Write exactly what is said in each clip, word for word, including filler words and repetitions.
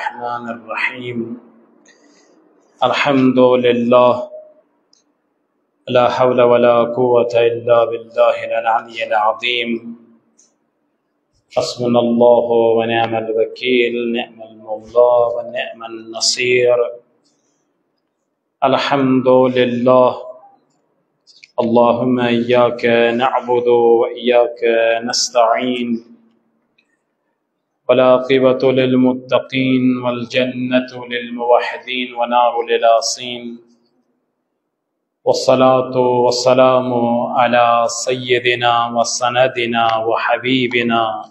الرحمن الرحيم. الحمد لله، لا حول ولا قوة إلا بالله العلي العظيم. حسبنا الله ونعم الوكيل، نعم المولى ونعم النصير. الحمد لله. اللهم إياك نعبد وإياك نستعين. والعاقبة للمتقين، والجنة للموحدين، ونار للعاصين. والصلاة والسلام على سيدنا وسندنا وحبيبنا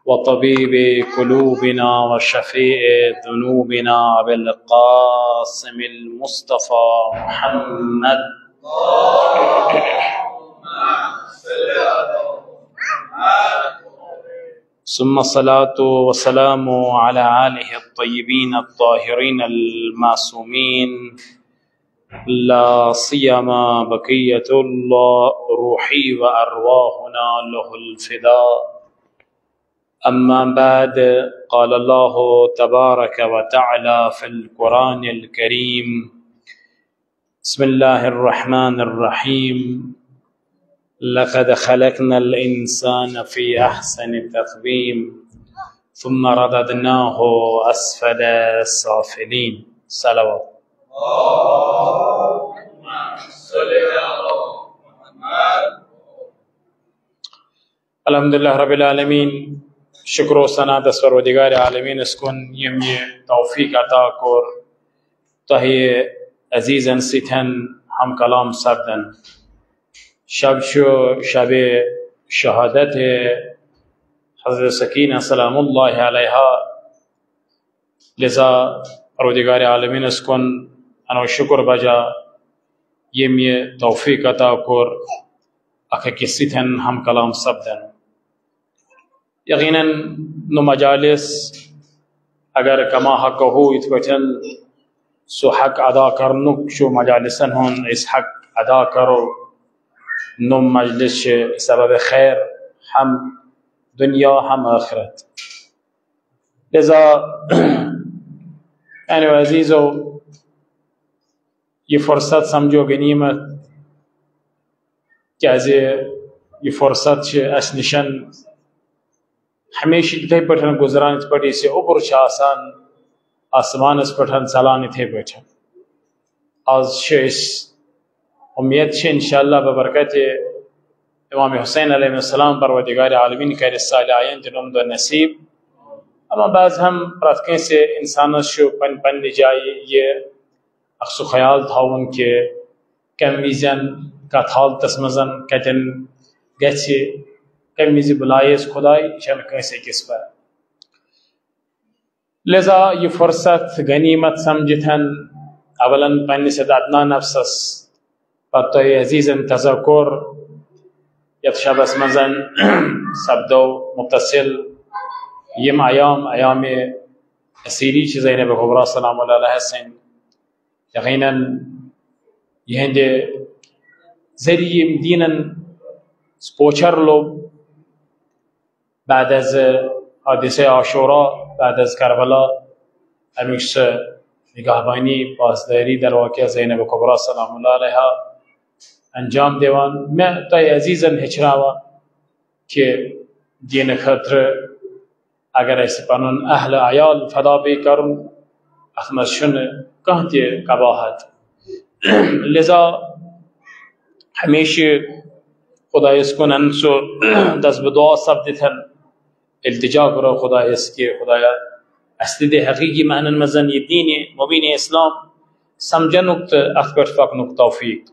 وطبيب قلوبنا وشفيع ذنوبنا أبي القاسم المصطفى محمد. ثم الصلاة والسلام على آله الطيبين الطاهرين المعصومين، لا سيما بقية الله روحي وأرواحنا له الفداء. أما بعد، قال الله تبارك وتعالى في القرآن الكريم: بسم الله الرحمن الرحيم. لقد خلقنا الإنسان في أحسن تقويم، ثم رددناه أسفل سافلين. صلوات. الحمدللہ رب العالمین، شکر و ثنا دس پروردگار عالمینس کن، یم یہ توفیق عطا کور تۄہہِ عزیزن سۭتۍ ہم کلام سپدن۔ شب چھُ شب شہادت حضرت سکینہ سلام اللہ علیہا، لذا پروردگار عالمینس کن انو شکر بجا، یم یہ توفیق عطا کور اکھ أکِس سۭتۍ ہم کلام سپدن۔ یقیناً نو مجالس اگر کما حق ہو، یِتھ پٲٹھۍ سُہ حق ادا کرنُک چھُ مجالسن ہُنٛد، أسۍ حق ادا کرو، نو مجلس چھِ سبب خیر ہم دنیا ہم آخرت۔ لذا میانیو عزیزو، یہ فرصت سمجھو غنیمت، کیازِ یہ فرصت چھِ اسہِ نِشن ہمیشہ تِتھے پٲٹھۍ گُزران، یِتھ پٲٹھۍ أسۍ یہِ اوٚبُر چھُ آسان آسمانس پٮ۪ٹھ ژلان، یِتھے پٲٹھۍ۔ آز چھِ أسۍ، اُمید چھِ انشاءاللہ ببرکت امام حسین علیہ السلام پروردگار عالمین کرِ صالحین تہِ نُم دۄہ نصیب۔ اما بعض ہم پرٛٮ۪تھ کٲنٛسہِ انسانس چھُ پن-، پننہِ جایہِ یہِ اکھ سُہ خیال تھاوُن کہِ کمہِ وِزٮ۪ن، کتھ حالتس منٛز، کتٮ۪ن گژھِ، کمہِ وِزِ بُلایس خداے، یہِ چھنہٕ کٲنٛسہِ أکِس پتہ۔ لذا یہ فرصت غنیمت سمجھتن اولن پننس یتھ ادنا نفسس، پتہٕ تۄہہِ عزیزن تذکر، یتھ شبس منٛز سپدو متصل یم ایام، ایام اسیری چھِ زینب کبریٰ سلام اللہ علیہا سٕنٛدۍ۔ یقیناً یہندِ ذریعہ یم دینن پوچھر لوٚب، بعد از حادثہ عاشورا، بعد از کربلا، امیک سہ نگہبانی، پاسداری در واقعہ زینب کبریٰ سلام اللہ علیہا انجام دیوان۔ مےٚ تۄہہِ عزیزن ہیٚچھناوان کہ دین خٲطرٕ اگر اسہِ پنُن اہل عیال فدا پیٚیہِ کرُن، اتھ منٛز چھُنہٕ کانٛہہ تہِ قباحت۔ لذا ہمیشہ خدایس کُن سُہ دس بدعا سپدِتھ التجا کرو خدایس کہ خدایا، اسہِ تہِ دِ حقیقی معنن منٛز یہ دین مبین اسلام سمجھنُک تہٕ اتھ پٮ۪ٹھ پکنُک توفیق۔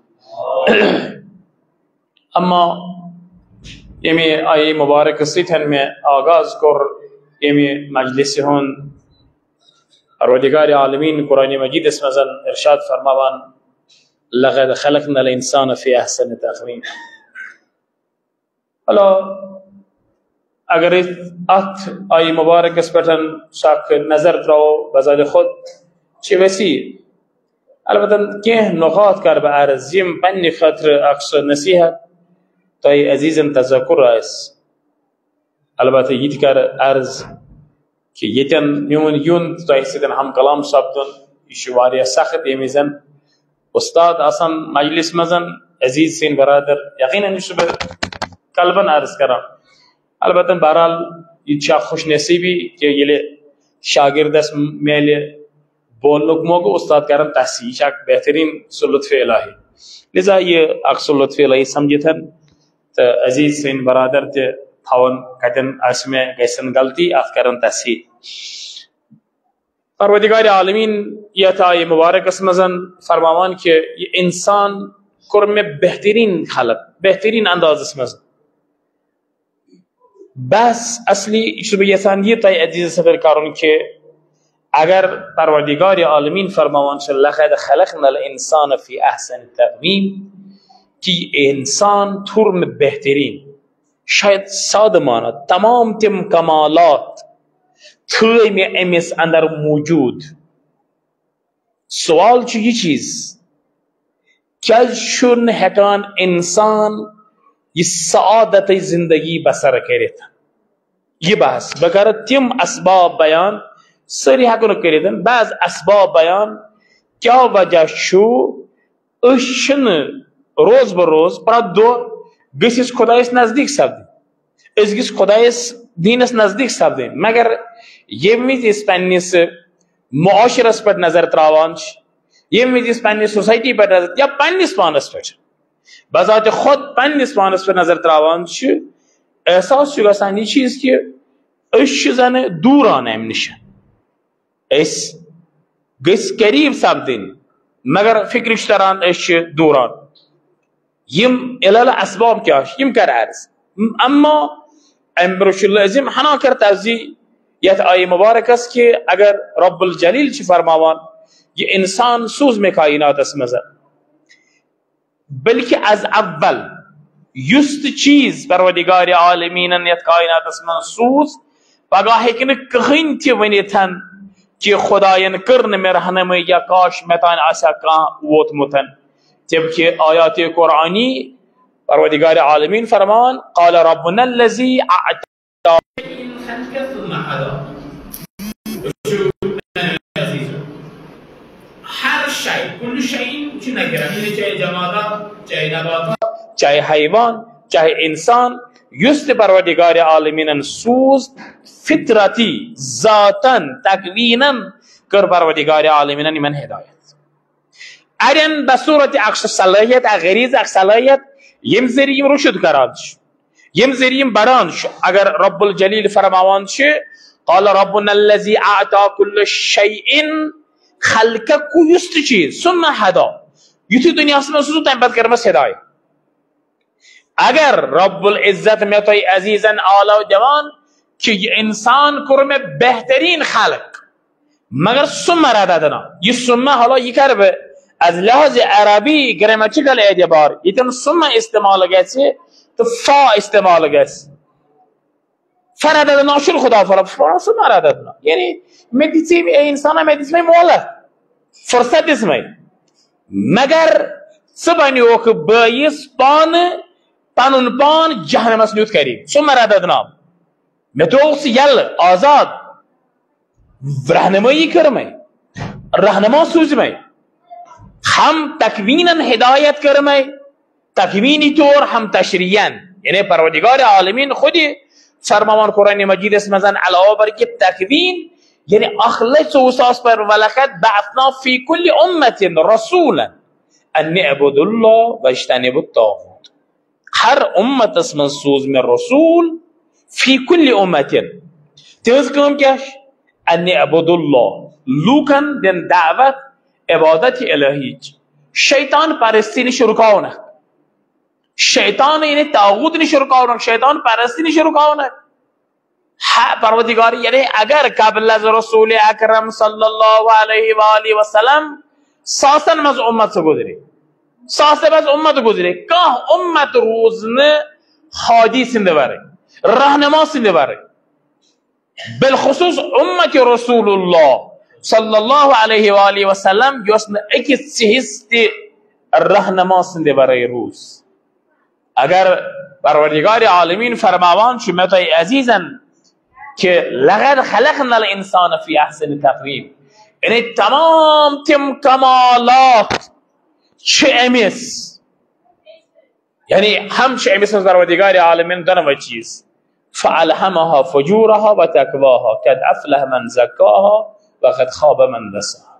اما ییٚمہِ آیہِ مبارک سۭتۍ مےٚ آغاز کوٚر ییٚمہِ مجلسہِ ہُنٛد، پروردگار عالمین قرآن مجیدس منٛز ارشاد فرماوان، لقد خلقنا الانسان فی احسن تقویم۔ اللہ، اگر أسۍ اتھ آیہِ مبارکس پٮ۪ٹھ سۄ اکھ نظر ترٛاوو، بذات خود چھِ وسیع۔ البتہ کینٛہہ نقاط کرٕ بہٕ عرض، یم پننہِ خٲطرٕ اکھ سۄ نصیحت تۄہہِ عزیزن تذکر آسہِ۔ البتہ یہِ تہِ کرٕ عرض، کہ ییٚتٮ۪ن میون یُن تۄہہِ سۭتۍ ہم کلام سپدُن، یہِ چھُ واریاہ سخت۔ ییٚمہِ وِزٮ۪ن استاد آسان مجلس منٛز، عزیز سٕنٛدۍ برادر، یقیناً یہِ چھُس بہٕ قلبن عرض کران۔ البتہ بہرحال، یہِ تہِ چھِ اکھ خوش نصیٖبی کہ ییٚلہِ شاگردس میلہِ بولنُک موقعہٕ، استاد کرن تس سۭتۍ۔ یہِ چھِ اکھ بہترین سُہ لطف الہی۔ لذا یہِ اکھ سُہ لطف الہی سمجھتھ تہٕ عزیز سٕنٛدۍ برادر تہِ تھاوان کتٮ۪ن آسہِ مےٚ گژھن غلطی، اتھ کرن تصحیح۔ پروردگار عالمین یتھ آیہِ مبارکس منٛز فرماوان کہ یہِ انسان کوٚر مےٚ بہترین خلق، بہترین اندازس منٛز۔ بس اصلی چھُس بہٕ یژھان یہِ تۄہہِ عزیز سفر کرُن کہ اگر پروردگار عالمین فرماوان چھُ، "لقد خلقنا الانسان فی احسن تقویم"، کہ یہِ انسان تھوٚر مےٚ بہترین، شاید سادٕ معنی، تمام تِم کمالات تھٲے مےٚ أمِس اندر موجود۔ سوال چھُ یہِ چیٖز، کیازِ چھُنہٕ ہٮ۪کان انسان یہِ سعادتٕچ زندگی بسر کٔرِتھ؟ یہِ بحث، بہٕ کرٕ تِم اسباب بیان، سٲری ہٮ۪کو نہٕ کٔرِتھ، بعض اسباب بیان، کیٛاہ وجہ چھُ أسۍ چھِنہٕ روز بہ روز پرٛٮ۪تھ دۄہ گٔژھِتھ خۄدایَس نزدیٖک سپدٕنۍ، أسۍ گٔژھۍ خۄدایَس دیٖنَس نزدیٖک سپدٕنۍ، مگر ییٚمہِ وِزِ أسۍ پنٛنِس معاشرَس پٮ۪ٹھ نظر ترٛاوان چھِ، ییٚمہِ وِزِ أسۍ پنٛنِس سوسایٹی پٮ۪ٹھ نظر یا پنٛنِس پانَس پٮ۪ٹھ، بذات خود پنٛنِس پانَس پٮ۪ٹھ نظر ترٛاوان چھِ، احساس چھُ گژھان یہِ چیٖز کہِ أسۍ چھِ زَنہٕ دوٗران اَمہِ نِش۔ أسۍ گٔژھۍ قریب سپدٕنۍ، مگر فکرِ چھِ تران أسۍ چھِ دوٗران۔ یِم علل اسباب کیٛاہ چھِ، یِم کر عرض؟ اما امہِ برونٛہہ چھُ لٲزم ہنا کر توضیح یتھ آیہِ مبارکس کہ اگر رب الجلیل چھِ فرماوان، "یہِ انسان سوٗز مےٚ کائناتس منٛز"، بلکہ از اول یُس تہِ چیٖز پروردگار عالمیٖنن یتھ کائناتس منٛز سوٗز، پگاہ ہیٚکہِ نہٕ کٕہٕنۍ تہِ ؤنِتھ کہ خدایَن کٔر نہٕ مےٚ رہنمٲیی یا کاش مےٚ تام آسہِ ہا کانٛہہ ووتمُت۔ تِم کہِ آیات قرآنی پروردگار عالمیٖن فرمان، "قال ربنا الذي اعطى"، ہر شے، کل شے چھِ نکرہ، یعنی چاہے جمادات، چاہے نباتات، چاہے حیوان، چاہے انسان، یُس تہِ پروردگار عالمیٖنن سوٗز، فطرتی، ذاتن، تکوینن کٔر پروردگار عالمیٖنن یِمن ہدایت۔ اڑٮ۪ن بصورت اکھ سۄ صلٲحیت، اکھ غریض، اکھ صلٲحیت، ییٚمہِ ذٔریعہٕ یِم رُشد کران چھِ، ییٚمہِ ذٔریعہٕ یِم بڑان چھِ۔ اگر رب الجلیل فرماوان چھِ، "قال ربنا الذي اعطى كل شيء خلقه"، یُس تہِ چیٖز، "ثم هدى"، یُتھُے دُنیاہس منٛز سوٗزُن، تمہِ پتہٕ کٔرمس ہدایت۔ اگر رب العزت مےٚ تۄہہِ عزیزن آلو دِوان کہِ یہِ انسان کوٚر مےٚ بہترین خلق، مگر ثم رددنا، یہِ ثم حالو یہِ کرٕ بہٕ از لحاظ عربی گرامٹیکل اعتبار، ییٚتٮ۪ن ثم استعمال گژھِ تہٕ فا استعمال گژھِ۔ فرددنا چھُنہٕ خدا فرق، فرق ثم رددنا۔ یعنی مےٚ دِژے، اے انسانا، مےٚ دِژمے مۄہلت، فرصت دِژمے، مگر ژٕ بنیوکھ بٲیِس پانہٕ پنُن پان جہنمس نیُت قریب۔ ثم رددنا، مےٚ تھووُکھ ژٕ یلہٕ آزاد، رہنمٲیی کٔرمے، رہنما سوٗزمے، ہم تکوینن ہدایت کٔرمے، تکوینی طور ہم تشریحن، یعنی پروردگار عالمین خود فرماوان قرآن مجیدس منٛز علاوہ بر کہ تکوین، یعنی اکھ لچھ ژوٚوُہ ساس پر، "ولقد بعثنا فی کل امة رسولا ان اعبدوا اللہ واجتنبوا الطاغوت"۔ ہر امتس منٛز سوٗز مےٚ رسول، فی کل امة۔ تِہنٛز کٲم کیٛاہ چھِ؟ ان اعبدوا اللہ، لوٗکن دِن دعوت عبادت الہیچ، شیطان پرستی نِش رُکاونہٕ، شیطان یعنی طاغوت نِش رُکاونہٕ، شیطان پرستی نِش رُکاونہٕ۔ ہا، پروردگار، یعنی اگر قبل از رسول اکرم صلی اللہ علیہ وآلہ وسلم ساسن منٛز امت سُہ گُزرِ، ساسن منٛز امت گُزرِ، کانٛہہ امت روٗز نہٕ ہادی سٕنٛدِ ورٲے، رہنما سٕنٛدِ ورٲے۔ بالخصوص امت رسول اللہ صلی اللہ علیہ وآلہ وسلم، یۄس نہٕ أکِس ژِہِس تہِ رہنما سٕنٛدِ ورٲے روٗز۔ اگر پروردگار عالمین فرماوان چھُ، مےٚ تۄہہِ عزیزن، کہ لقد خلقنا الانسان فی احسن تقویم، یعنی تمام تِم کمالات چھِ أمِس، یعنی ہم چھِ أمِس منٛز پروردگار عالمین دۄنوَے چیٖز۔ فالہمہا فجورہا و تقواہا، قد افلح من زکاہا و قد خاب من دساہا۔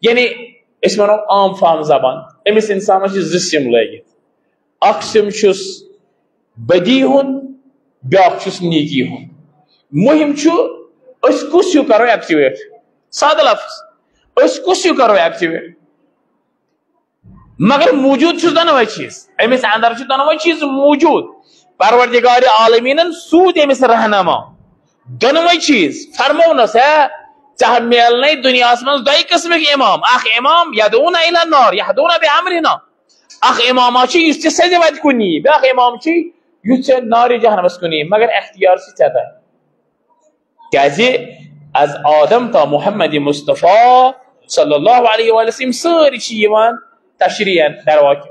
یعنی أسۍ وَنو عام فہم زبان، أمِس اِنسانَس چھِ زٕ سِم لٲگِتھ، اکھ سِم چھُس بدی ہُنٛد، بیٛاکھ چھُس نیکی ہُنٛد۔ مُہِم چھُ أسۍ کُس ہیوٗ کرو ایکٹیویٹ۔ سادٕ لفظ، أسۍ کُس ہیوٗ کرو ایکٹیویٹ؟ مگر موجود چھُ دۄنوَے چیٖز، أمِس اندر چھِ دۄنوَے چیٖز موجود۔ پروردگار عالمیٖنن سوٗز أمِس رہنما دۄنوَے چیٖز، فرموونس، ہے، ژےٚ میلنے دُنیاہس منٛز دۄیہِ قٕسمٕکۍ امام، اکھ امام یدعون الی النار یہدون بامرنا، اکھ اماما چھُ یُس ژےٚ سیٚزِ وتہِ کُن نِیہِ، بیٛاکھ امام چھُ یُس ژےٚ نارِ جہنمس کُن نِیہِ، مگر اختیار چھُ ژےٚ تام۔ کیازِ از آدم تا محمد مصطفیٰ صلی اللہ علیہ وآلہ وسلم سٲری چھِ یِوان تشریح درواقع،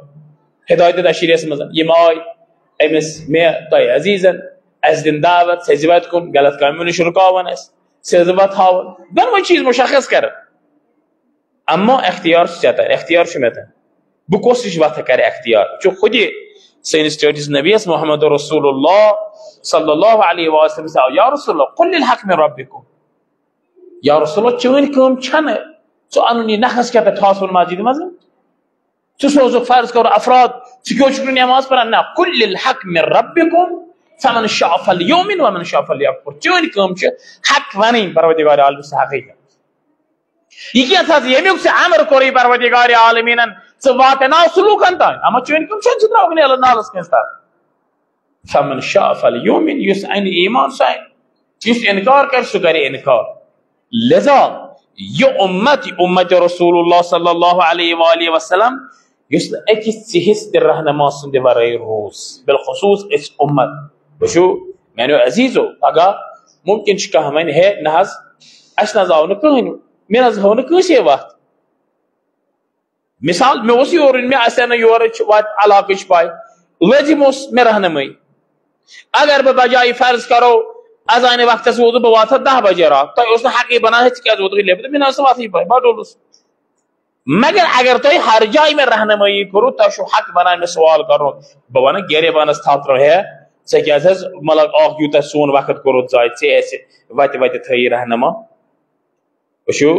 ہدایت تشریحس منٛز یِم آے أمِس، مےٚ، تۄہہِ عزیزن، اسہِ دِن دعوت، سیٚزِ وتہِ کُن، غلط کامٮ۪و نِش رُکاوان اسہِ، سیٚزِ وتہِ ہاوان، دۄنوَے چیٖز مشخص کران۔ اما اختیار چھُ ژےٚ تام، اختیار چھُ مےٚ تام۔ بہٕ کۄس ہِش وتھ کرٕ اختیار؟ چھُ خودی سٲنِس ٹٲٹھِس نبیَس محمد رسول اللہ صلی اللہ علیہ وسلم آو، یا رسول اللہ، قل الحق من ربکم۔ یا رسول اللہ، چٲنۍ کٲم چھنہٕ ژٕ انُن یہِ نخس کیٛاہ تہٕ ٹھاسُن مسجدِ منٛز؟ ژٕ سوزُکھ فرض کرو افراد، ژٕ کیٛاہ چھُکھ نہٕ نماز پران؟ نہ، قل الحق من ربکم فمن شاء فلیؤمن ومن شاء فلیکفر۔ چٲنۍ کٲم چھِ حق ونٕنۍ، پروردگار عالم سٕنٛز حقیقت۔ یہِ کیٛاہ تھا ژٕ، ییٚمیُک ژےٚ امر کوٚرُے پروردگار عالمیٖنن، ژٕ واتناو سُہ لوٗکن تام، اما چٲنۍ کٲم چھَنہٕ ژٕ ترٛاوٕنۍ نالس کٲنٛسہِ تام۔ فمن شاء فلیؤمن، یُس انہِ ایمان سُہ انہِ، یُس انکار کرِ سُہ کرِ انکار۔ لذا یہِ امت، یہِ امت رسول اللہ صلی اللہ علیہ وآلہ وسلم، یُس نہٕ أکِس ژِہِس تہِ رہنما سٕنٛدِ ورٲے روٗز، بالخصوٗص أسۍ امت۔ وٕچھِو میانیو عزیزو، پگاہ ممکن چھُ کانٛہہ ونہِ، ہے نہ حظ، اسہِ نہ حظ آو نہٕ کٕہٕنۍ، مےٚ نہ حظ ہٲو نہٕ کٲنٛسے وتھ۔ مثال، مےٚ اوس یورٕ یُن، مےٚ آسہِ ہا نہٕ یورٕچ وتھ علاقٕچ پاے، لٲزِم اوس مےٚ رہنمٲیی۔ اگر بہٕ بجایہِ فرض کرو اذانِ وقتس ووتُس، بہٕ واتہٕ ہا دَہ بجے راتھ، تۄہہِ اوس نہٕ حقٕے بنان ہے ژٕ کیازِ ووتُکھ ییٚلہِ، مےٚ دوٚپ مےٚ نہ ٲس نہٕ وتھٕے پاے، بہٕ ڈوٚلُس۔ مگر اگر تۄہہِ ہر جایہِ مےٚ رہنمٲیی کوٚروٕ، تۄہہِ چھُو حق بنان مےٚ سوال کرنُک، بہٕ ونہٕ گرے پانس تھپھ ترٲو، ہے ژےٚ کیازِ حظ مطلب اکھ یوٗتاہ سون وقت کوٚرُتھ ضایع، ژےٚ اسہِ وتہِ وتہِ تھٲیی رہنما۔ وٕچھِو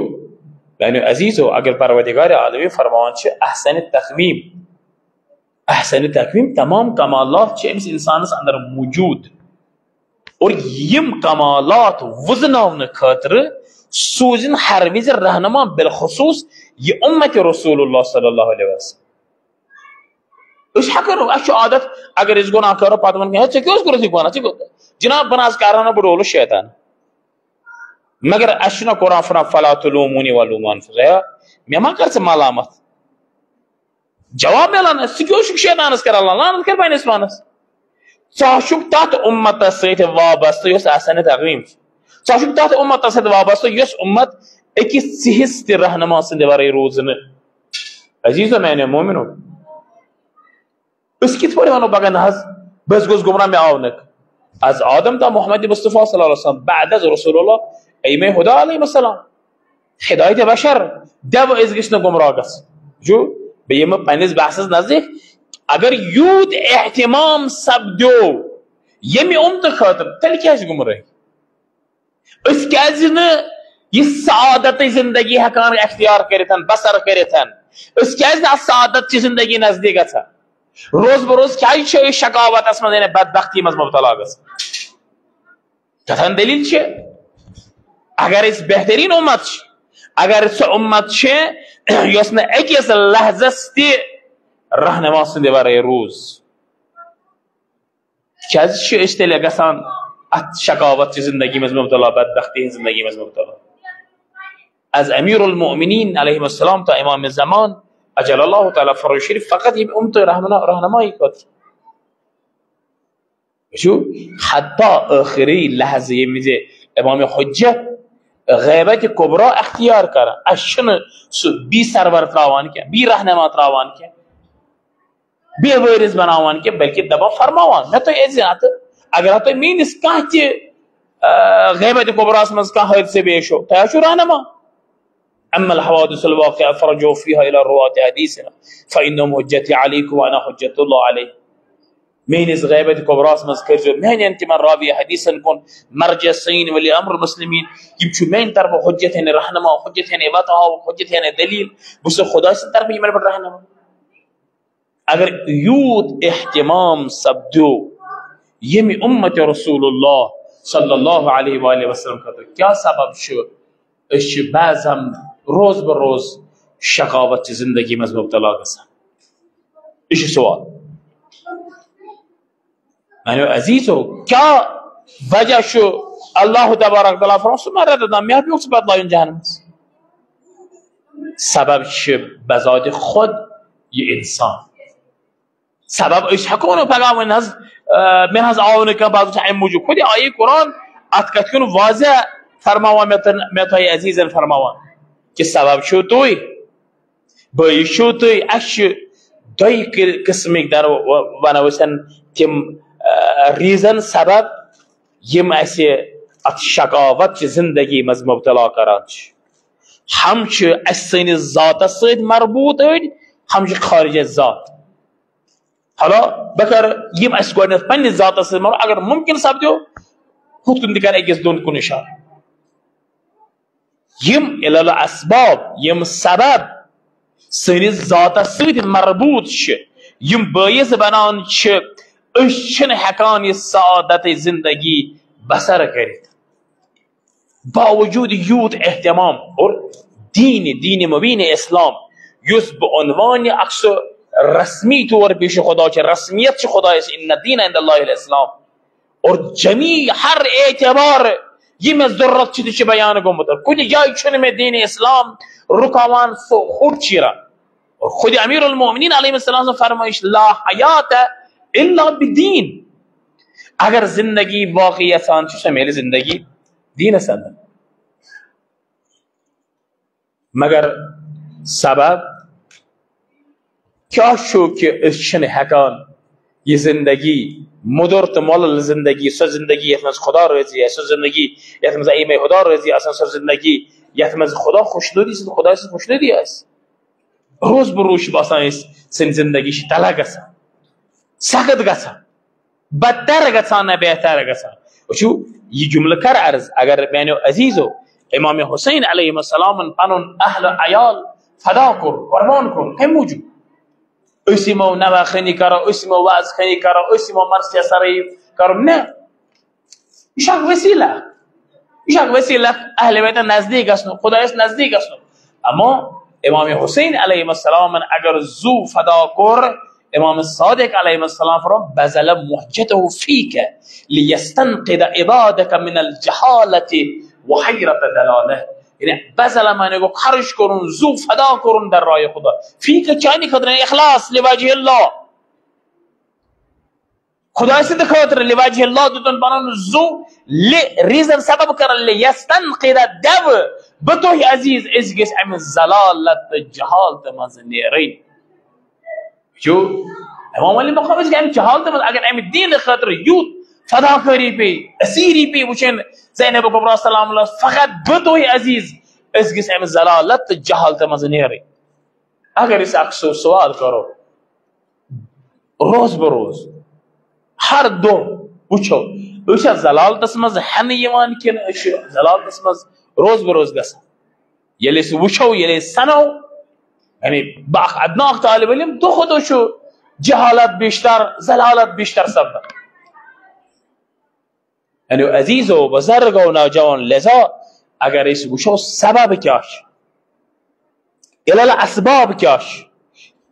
میانیو عزیزو، اگر پروردگار عالمی فرماوان چھِ احسن تقویم، احسن تقویم، تمام کمالات چھِ أمِس انسانس اندر موجود، اور یِم کمالات وُزناونہٕ خٲطرٕ سوٗزِن ہر وِزِ رہنما، بالخصوٗص یہِ امت رسول اللہ صلی اللہ علیہ وسلم۔ أسۍ ہٮ۪کو نہٕ، اَسہِ چھُ عادت، اگر أسۍ گۄناہ کرو، پتہٕ وَنو، ہے، ژےٚ کیٛاہ اوس کوٚرمُت یہِ گۄناہ؟ ژےٚ کیٛاہ، جناب، بہٕ نہ حظ کرٕ ہا نہٕ، بہٕ ڈولُس شیطان۔ مگر اَسہِ چھُنہ قرآن فرمان، فلا تلومونی ولومو انفسکم، ہے، مےٚ ما کر ژٕ ملامت؟ جواب میلان اَسہِ، ژٕ کیٛاہ اوسُکھ شیطانس کران لعنت؟ لعنت کر پننِس پانس۔ ژٕ ہا چھُکھ تتھ امتس سۭتۍ وابستہٕ یۄس احسن تقویم چھِ۔ ژٕ ہا چھُکھ تتھ امتس سۭتۍ وابستہٕ یۄس امت أکِس ژِہِس تہِ رہنما سٕنٛدِ ورٲے روٗز نہٕ۔ عزیزو میانیو مومنو، أسۍ کِتھ پٲٹھۍ وَنو پَگاہ نہ حظ، بہٕ حظ گوٚژھ گُمراہ، مےٚ آو نہٕ؟ از آدم تا محمد مصطفیٰ صلی اللہ علیہ وسلم، بعد از رسول اللہ، اے مے ہدا علیہ السلام، ہدایت بشر، دٮ۪و أسۍ گٔژھۍ نہٕ گُمراہ گژھٕنۍ۔ جو، بہٕ یِمہٕ پننِس بحثس نزدیٖک، اگر یوٗت اہتمام سپدیو ییٚمہِ اُمتہٕ خٲطرٕ، تیٚلہِ کیٛازِ گُمرٲہی؟ أسۍ کیازِ نہٕ یہِ سعادتٕچ زندگی ہٮ۪کان اختیار کٔرِتھ، بسر کٔرِتھ؟ أسۍ کیازِ نہٕ اتھ سعادت چہِ زندگی نزدیٖک گژھان؟ روز بروز کیازِ چھِ أسۍ شقاوتس منٛز، یعنی بدبختی منٛز مبتلا گژھان؟ کتھن دٔلیٖل چھِ، اگر أسۍ بہتریٖن اُمت چھِ، اگر سۄ اُمت چھِ یۄس نہٕ أکِس لحظس تہِ رہنما سٕنٛدِ ورٲے روٗز، کیازِ چھِ أسۍ تیٚلہِ گژھان اتھ شقاوت چہِ زندگی منٛز مبتلا، بدبختی ہٕنٛز زندگی منٛز مبتلا؟ از امیر المؤمنین علیہ السلام تا امام زمان عجل اللہ تعالیٰ فرجہ شریف فقط ییٚمہِ اُمتہٕ رہنما-، رہنمائی خٲطرٕ۔ وٕچھِو، حتی ٲخری لحظہٕ ییٚمہِ وِزِ امام حجت غیبت کبریٰ اختیار کران، اسہِ چھُنہٕ سُہ بی سرور تراوان کینٛہہ، بی رہنما تراوان کینٛہہ، بے وٲرِث بناوان کینٛہہ، بلکہِ دپان، فرماوان، مےٚ تُہۍ أژۍزِ اَتہٕ، اگر تُہۍ میٲنِس کانٛہہ تہِ آ، غیبت کبراہس منٛز کانٛہہ حٲدثہٕ پیش چھُ، تۄہہِ حظ چھُو رہنما۔ اما الحوادث الواقعہ فرجعوا فیہا الی رواة حدیثنا فانہم حجتی علیکم وانا حجت اللہ علیہ۔ میٲنِس غیبت کبراہس منٛز کٔرۍزیو میانٮ۪ن تِمن راوی حدیثن کُن مرجع، سٲنۍ ولی امر مسلمین، یِم چھِ میانہِ طرفہٕ حجت، یعنی رہنما، حجت، یعنی وتہٕ ہاوُن، حجت، یعنی دلیل۔ بہٕ چھُسو خداے سٕنٛدِ طرفہٕ یِمن پٮ۪ٹھ رہنما۔ اگر یوٗت اہتمام سپدیو ییٚمہِ امت رسول اللہ صلی اللہ علیہ وآلہ وسلم خٲطرٕ، کیٛاہ سبب چھُ أسۍ چھِ بعض ہم روز بہ روز شقاوت چہِ زندگی منٛز مبتلا گژھان؟ یہِ چھُ سوال۔ میانیو عزیزو، کیٛاہ وجہ چھُ؟ اللہ تبارک تعالیٰ فرماوان، سُہ مہ رٹہٕ نہ، مےٚ پیوٚو ژٕ پتہٕ لایُن جہنمس۔ سبب چھِ بذات خود یہِ انسان۔ سبب أسۍ ہٮ۪کو نہٕ پگاہ ؤنِتھ حظ، آ، مےٚ حظ آو نہٕ کانٛہہ، بہٕ حظ وٕچھٕ اَمہِ موٗجوٗب۔ خۄدے آیے قرآن، اَتھ کَتھِ کُن واضح فرماوان مےٚ تہٕ مےٚ تۄہہِ عزیٖزن فرماوان کہِ سبب چھِو تُہۍ، بٲیِش چھِو تُہۍ۔ اَسہِ چھِ دۄیہِ قٕل-، قٕسمٕکۍ در-، و-، وَنو أسۍ تِم، آ، reason، سبب، یِم اَسہِ اَتھ شقاوت چہِ زندگی منٛز مبتلا کران چھِ۔ ہم چھِ اَسہِ سٲنِس ذاتس سۭتۍ مربوط أڑۍ، ہم چھِ خارج ذات۔ حالا بہٕ کرٕ یِم اَسہِ گۄڈٕنٮ۪تھ پننِس ذاتس سۭتۍ، مگر اگر ممکن سپدیو، ہُتھ کُن تہِ کرٕ أکِس دۄن کُن اشارٕ۔ یِم علل اسباب، یِم سبب سٲنِس ذاتس سۭتۍ مربوط چھِ، یِم بٲعث بنان چھِ أسۍ چھِنہٕ ہٮ۪کان یہِ سعادت زندگی بسر کٔرِتھ۔ باوجود یوٗت اہتمام اور دین، دین مبین اسلام، یُس بہ عنوان عکس رسمی طور پیش خدا چھِ، رسمیت چھِ خدایس، ان الدین عند اللہ الاسلام، اور جمیع ہر اعتبار یہِ مےٚ ضرورت چھِ، تہِ چھِ بیان گوٚمُت۔ اور کُنہِ جایہِ چھُنہٕ مےٚ دین اسلام رُکاوان، سُہ ہوٚٹ چیران۔ اور خود امیر المومنین علیہ السلام سٕنٛز فرمٲیش، لا حیات الا بدین، اگر زندگی باقی یژھان چھِ، سۄ میلہِ زندگی دینس اندر۔ مگر سبب کیٛاہ چھُ کہِ أسۍ چھِنہٕ ہٮ۪کان یہِ زندگی، مُدُر تہٕ مۄلل زندگی، سۄ زندگی یَتھ منٛز خدا رٲضی آسہِ، سۄ زندگی یَتھ منٛز ائمہ ہدا رٲضی آسن، سۄ زندگی یَتھ منٛز خدا خوشنودی سٕنٛز، خداے سٕنٛز خوشنودی آسہِ۔ روز بہ روز چھُ باسان أسۍ، سٲنۍ زندگی چھِ تلخ گژھان، سخت گژھان، بدتر گژھان نہ بہتر گژھان۔ وٕچھِو، یہِ جملہٕ کر عرض، اگر میانیو عزیزو امام حسین علیہ السلامن پنُن اہل عیال فدا کوٚر، قربان کوٚر، کمہِ موٗجوٗب؟ أسۍ یِمو نواخٲنی کرو، أسۍ یِمو وعظ خٲنی کرو، أسۍ یِمو مرثیہ سرٲیی کرو، نہ۔ یہِ چھُ اکھ وسیلہٕ۔ یہِ چھُ اکھ وسیلہٕ اہل بیتن نزدیٖک گژھنُک، خدایس نزدیٖک گژھنُک۔ اما امام حسین علیہ السلامن اگر زُو فدا کوٚر، امام صادق علیہ السلام فرمو، بذل مہجته فیک لیستنقذ عبادک من الجہالت وحیرت دلالہ۔ یعنی بذل معنی گوٚو خرچ کوٚرُن، زُو فدا کوٚرُن در راہ خدا۔ فیک چانہِ خٲطرٕ اخلاص لوجہ اللہ۔ خدای سٕنٛدِ خٲطرٕ لوجہ اللہ دیُتُن پنُن زُو، لِ reason سبب کرن، لیستنقذ، دٮ۪وٕ بہٕ تُہۍ عزیٖز، أسۍ گٔژھۍ اَمہِ ذلالت تہٕ جہالتہٕ منٛزٕ نیرٕنۍ۔ چھُ امام علی مقام، أسۍ گٔے اَمہِ جہالتہٕ منٛز، اگر اَمہِ دیٖنہٕ خٲطرٕ یُتھ فداکٲری پیٚیہِ، اسیٖری پیٚیہِ وٕچھِنۍ زینب کبریٰ سلام اللہ، فقط بہٕ تُہۍ عزیٖز، أسۍ گٔژھۍ اَمہِ ذلالت تہٕ جہالتہٕ منٛزٕ نیرٕنۍ۔ اگر أسۍ اکھ سُہ سوال کرو، روز بہ روز، ہر دۄہ وٕچھو، أسۍ چھا ذلالتس منٛز ہٮ۪نہٕ یِوان کِنہٕ أسۍ چھِ ذلالتس منٛز روز بہ روز گژھان؟ ییٚلہِ أسۍ وٕچھو، ییٚلہِ أسۍ سنو، یعنی بہٕ اکھ ادنیٰ اکھ طالب علم، دۄہ کھۄتہٕ دۄہ چھُ جہالت بیشتر، ذلالت بیشتر سپدان۔ یعنی عزیزو، بزرگو، نوجوان، لہذا اگر أسۍ وٕچھو سبب کیٛاہ چھُ، علل اسباب کیٛاہ چھُ،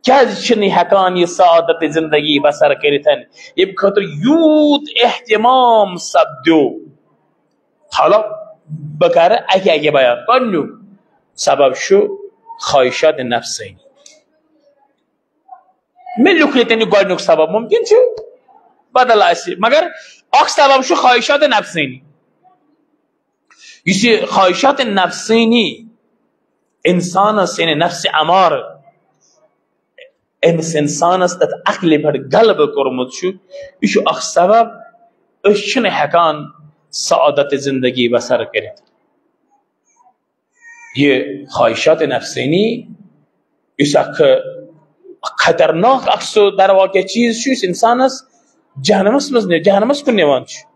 کیٛازِ چھِنہٕ ہٮ۪کان یہِ سعادت زندگی بسر کٔرِتھ، ییٚمہِ خٲطرٕ یوٗت اہتمام سپدیو؟ حالا بہٕ کرٕ اکہِ اکہِ بیان۔ گۄڈٕنیُک سبب چھُ خواہشات نفسٲنی۔ مےٚ لیوٚکھ ییٚتٮ۪ن یہِ گۄڈٕنیُک سبب، ممکن چھُ بدل آسہِ، مگر اکھ سبب چھُ خواہشات نفسٲنی۔ یُس یہِ خواہشات نفسٲنی انسانس، یعنی نفس امارہ، أمِس انسانس تتھ عقلہِ پٮ۪ٹھ غلبہٕ کوٚرمُت چھُ، یہِ چھُ اکھ سبب، أسۍ چھِنہٕ ہٮ۪کان سعادت زندگی بسر کٔرِتھ۔ یہِ خواہشات نفسانی یُس اکھ خطرناک اکھ سُہ درواقع چیٖز چھُ، یُس انسانس جہنمس منٛز نہِ-، جہنمس کُن نِوان چھُ۔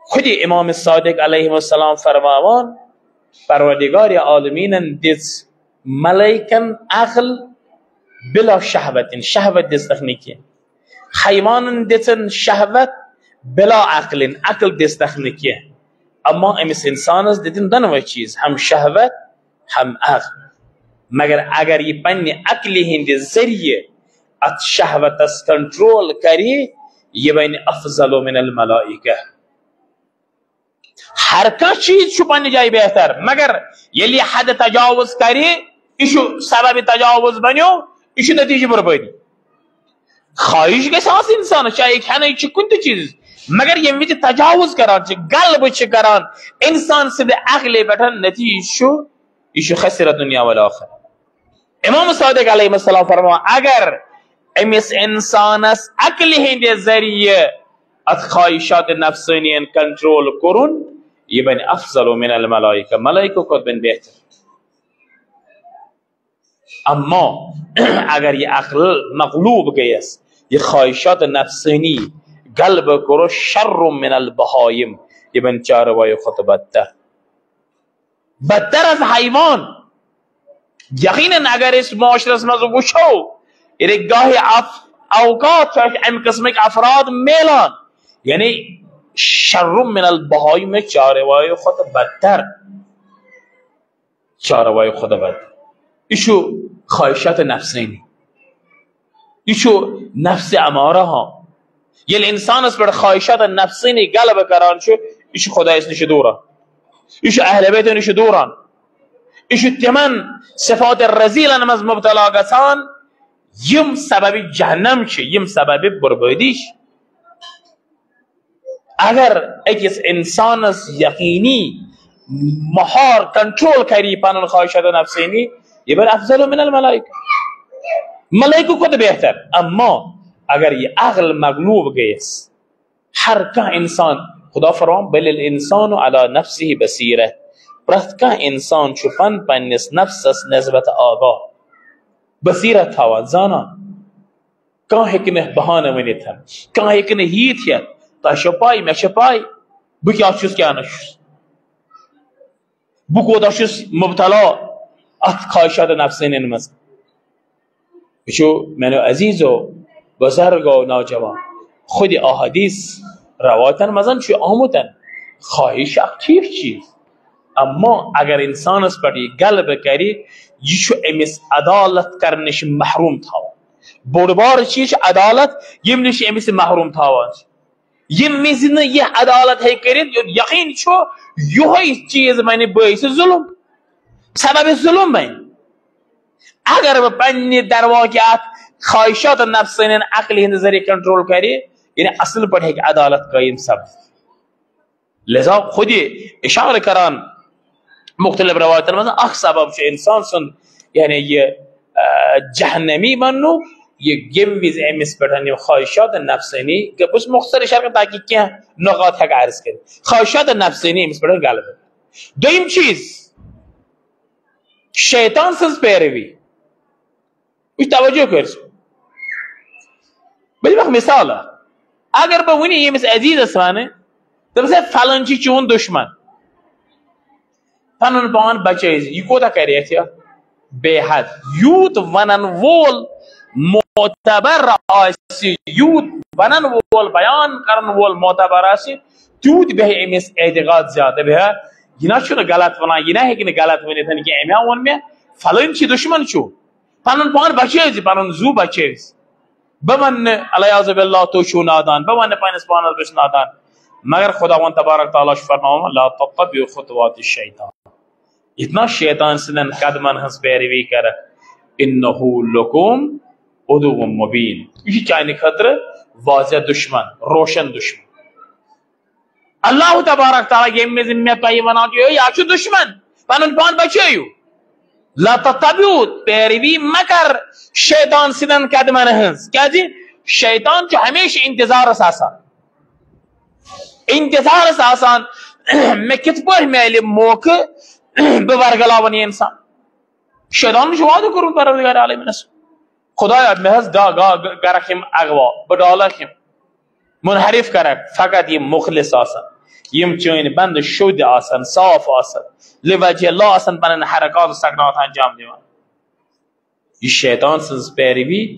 خود امام صادق علیہ السلام فرماوان، پروردگار عالمینن دِژ ملائکن عقل بلا شہوت، شہوت دِژنکھ نہٕ کینٛہہ۔ حیوانن دِژن شہوت بلا عقل، عقل دِژنکھ نہٕ کینٛہہ۔ اما أمِس انسانس دِتِن دۄنوے چیٖز، ہم شہوت ہم عقل۔ مگر اگر یہِ پننہِ عقلہِ ہٕنٛدِ ذٔریعہٕ اتھ شہوتس کنٹرول کرِ، یہِ بنہِ افضل من الملائکہ۔ ہر کانٛہہ چیٖز چھُ پننہِ جایہِ بہتر، مگر ییٚلہِ یہِ حد تجاوز کرِ، یہِ چھُ سبب تجاوز بنیو، یہِ چھُ نتیجہٕ بربٲدی۔ خواہش گژھِ آسٕنۍ انسانس، چاہے کھٮ۪نٕچ چھِ کُنہِ تہِ چیٖزٕچ، مگر ییٚمہِ وِزِ تجاوز کران چھِ، غلبہٕ چھِ کران انسان سٕنٛدِ عقلہِ پٮ۪ٹھ، نتیجہٕ چھُ، یہِ چھُ خسر دنیا والآخرہ۔ امام صادق علیہ السلام فرماوان، اگر أمِس انسانس عقلہِ ہٕنٛدِ ذٔریعہٕ اتھ خواہشات نفسٲنین کنٹرول کوٚرُن، یہِ بنہِ افضل من الملائکہ، ملائکہ کھۄتہٕ بنہِ بہتر۔ اما اگر یہِ عقل مغلوب گٔیس، یہِ خواہشات نفسٲنی غلبہٕ کوٚرُس، شر من البہائم، یہِ بنہِ چاروایو کھۄتہٕ بدتر۔ بدتر از حیوان۔ یقیناً اگر أسۍ معاشرس منٛز وٕچھو، ییٚلہِ گاہہِ اف-، اوقات چھِ اَسہِ اَمہِ قٕسمٕکۍ افراد میلان، یعنی شر من البہائم، چاروایو کھۄتہٕ بدتر، چاروایو کھۄتہٕ بدتر۔ یہِ چھُ خواہشات نفسٲنی۔ یہِ چھُ نفس امارہ ہا۔ ییٚلہِ انسانس پٮ۪ٹھ خواہشات نفسٲنی غلبہٕ کران چھُ، یہِ چھُ خدایس نِش دوٗران، یہِ چھُ اہل بیتو نِش دوٗران، یہِ چھُ تِمن صفات رذیلن منٛز مبتلا گژھان، یِم سبب جہنم چھِ، یِم سبب بربٲدی چھِ۔ اگر أکِس انسانس یقینی مہار کنٹرول کری پنن خواہشات نفسانی، یہِ بنہِ افضل من الملائکہ، ملائکہ کھۄتہٕ بہتر۔ اما اگر یہِ عقل مغلوب گٔیس، ہر کانٛہہ انسان، خدا فرمان، بل الانسان علی نفسہ بصیرہ، پرٛٮ۪تھ کانٛہہ انسان چھُ پن پننِس نفسس نسبت آگاہ، بصیرت تھاوان، زانان۔ کانٛہہ ہیٚکہِ نہٕ بہانہٕ ؤنِتھ، کانٛہہ ہیٚکہِ نہٕ ییٖتھ ہٮ۪تھ، تۄہہِ چھو پاے، مےٚ چھےٚ پاے بہٕ کیٛاہ چھُس، کیٛاہ نہٕ چھُس، بہٕ کوٗتاہ چھُس مبتلا اتھ خواہشات نفسٲنین منٛز۔ وٕچھو میانیو عزیزو، بزرگو، نوجوان، خود احادیث روایتن منٛز چھُ آمُت، خواہش چھِ اکھ ٹھیٖک چیٖز، اما اگر انسانس پٮ۪ٹھ یہِ غلبہٕ کرِ، یہِ چھُ أمِس عدالت کرنہٕ نِش محروم تھاوان۔ بوٚڑ بار چیٖز چھِ عدالت، ییٚمہِ نِش أمِس یہِ محروم تھاوان چھِ۔ ییٚمہِ وِزِ نہٕ یہِ عدالت ہیٚکہِ کٔرِتھ، یوٚت یقین چھُ، یِہوٚے چیٖز بنہِ بٲعث ظلم، سبب ظلم بنہِ۔ اگر بہٕ پننہِ درواقعات خواہشات نفسٲنین عقلہِ ہٕنٛدِ ذٔریعہٕ کنٹرول کرِ، یعنی اصل پٲٹھۍ ہیٚکہِ عدالت قٲیِم سپدِتھ۔ لہذا خود یہِ اشارٕ کران مختلف روایتن منٛز، اکھ سبب چھُ انسان سُنٛد، یعنی یہِ، آ، جہنمی بننُک، یہِ ییٚمہِ وِزِ أمِس پٮ۪ٹھ یِم خواہشات نفسٲنی، بہٕ چھُس مختصر اشارٕ کران تاکہِ کینٛہہ نقاط ہٮ۪کہٕ عرض کٔرِتھ، خواہشات نفسٲنی أمِس پٮ۪ٹھ غلبہٕ۔ دوٚیِم چیٖز، شیطان سٕنٛز پیروی۔ وٕچھ، توجہ کٔرۍ زِ۔ بہٕ دِمہٕ اکھ مثال اکھ۔ اگر بہٕ وٕنہِ ییٚمِس عزیزس ونہٕ، دوٚپُس، "ہے، فلٲنۍ چھِ چون دُشمن، پنُن پان بچٲے زِ"، یہِ کوٗتاہ کرِ احتیاط؟ بے حد۔ یوٗت ونن وول معتبر آسہِ، یوٗت ونن وول، بیان کرن وول معتبر آسہِ، تیوٗت بیٚہہِ أمِس اعتقاد زیادٕ۔ بیٚہہِ، یہِ نہ چھُنہٕ غلط ونان، یہِ نہ ہیٚکہِ نہٕ غلط ؤنِتھ کہِ أمۍ ہا ووٚن مےٚ فلٲنۍ چھِ دُشمن چھُ۔ پنُن پان بچٲیِو زِ، پنُن زُو بچٲیِو زِ۔ بہٕ ونہٕ نہٕ، العیاذ باللہ، تُہۍ چھِو نادان، بہٕ ونہٕ نہٕ پننِس پانس بہٕ چھُس نادان۔ مگر خداوند تبارک تعالیٰ چھُ فرماوان، "لا تتبعوا خطوات الشیطان"۔ یِتھ نہ شیطان سٕنٛدٮ۪ن قدمن ہٕنٛز پیروی کرکھ، "انہ لکم عدو مبین"۔ یہِ چھُ چانہِ خٲطرٕ واضح دشمن، روشن دشمن۔ اللہ تبارک تعالیٰ ییٚمہِ وِزِ مےٚ تۄہہِ ونان چھُ، "ہے، یہِ چھُ دُشمن، پنُن پان بچٲیِو، لا تتبعوا، پیروی مہ کر شیطان سٕنٛدٮ۪ن قدمن ہٕنٛز"۔ کیازِ؟ شیطان چھُ ہمیشہِ انتظارس آسان۔ انتظارس آسان، مےٚ کِتھ پٲٹھۍ میلہِ موقعہٕ، بہٕ ورگلاون یہِ انسان۔ شیطانن چھُ وعدٕ کوٚرمُت پروردگار عالمینس، خدایا، مےٚ حظ گا-، گا-، گرکھ یِم اغوا، بہٕ ڈالکھ یِم، منحرف کرکھ، فقط یِم مخلص آسن، یِم چٲنۍ بندٕ شوٚدۍ آسن، صاف آسن، لوجہ اللہ آسن، پنٕنۍ حرکات و سکنات انجام دِوان۔ یہِ شیطان سٕنٛز پیروی،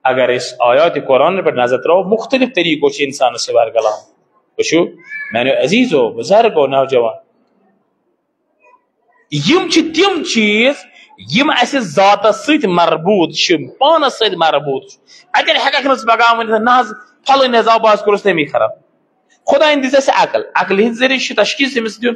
اگر أسۍ آیات قرآن پٮ۪ٹھ نظر تراوو، مختلف طریقو چھِ انسانس یہِ ورگلاوان۔ وٕچھِو، میانیو عزیزو، بزرگو، نوجوان، یِم چھِ تِم چیٖز یِم اَسہِ ذاتس سۭتۍ مربوط چھِ، پانس سۭتۍ مربوط چھِ۔ اَتٮ۪ن ہٮ۪ککھ نہٕ ژٕ پگاہ ؤنِتھ، نہ حظ، پھلٲنۍ حظ آو، بہٕ حظ کوٚرُس تَمی خراب۔ خدایَن دِژ اَسہِ عقل، عقلہِ ہٕنٛدِ ذٔریعہٕ چھُ تشخیٖص أمِس دیُن۔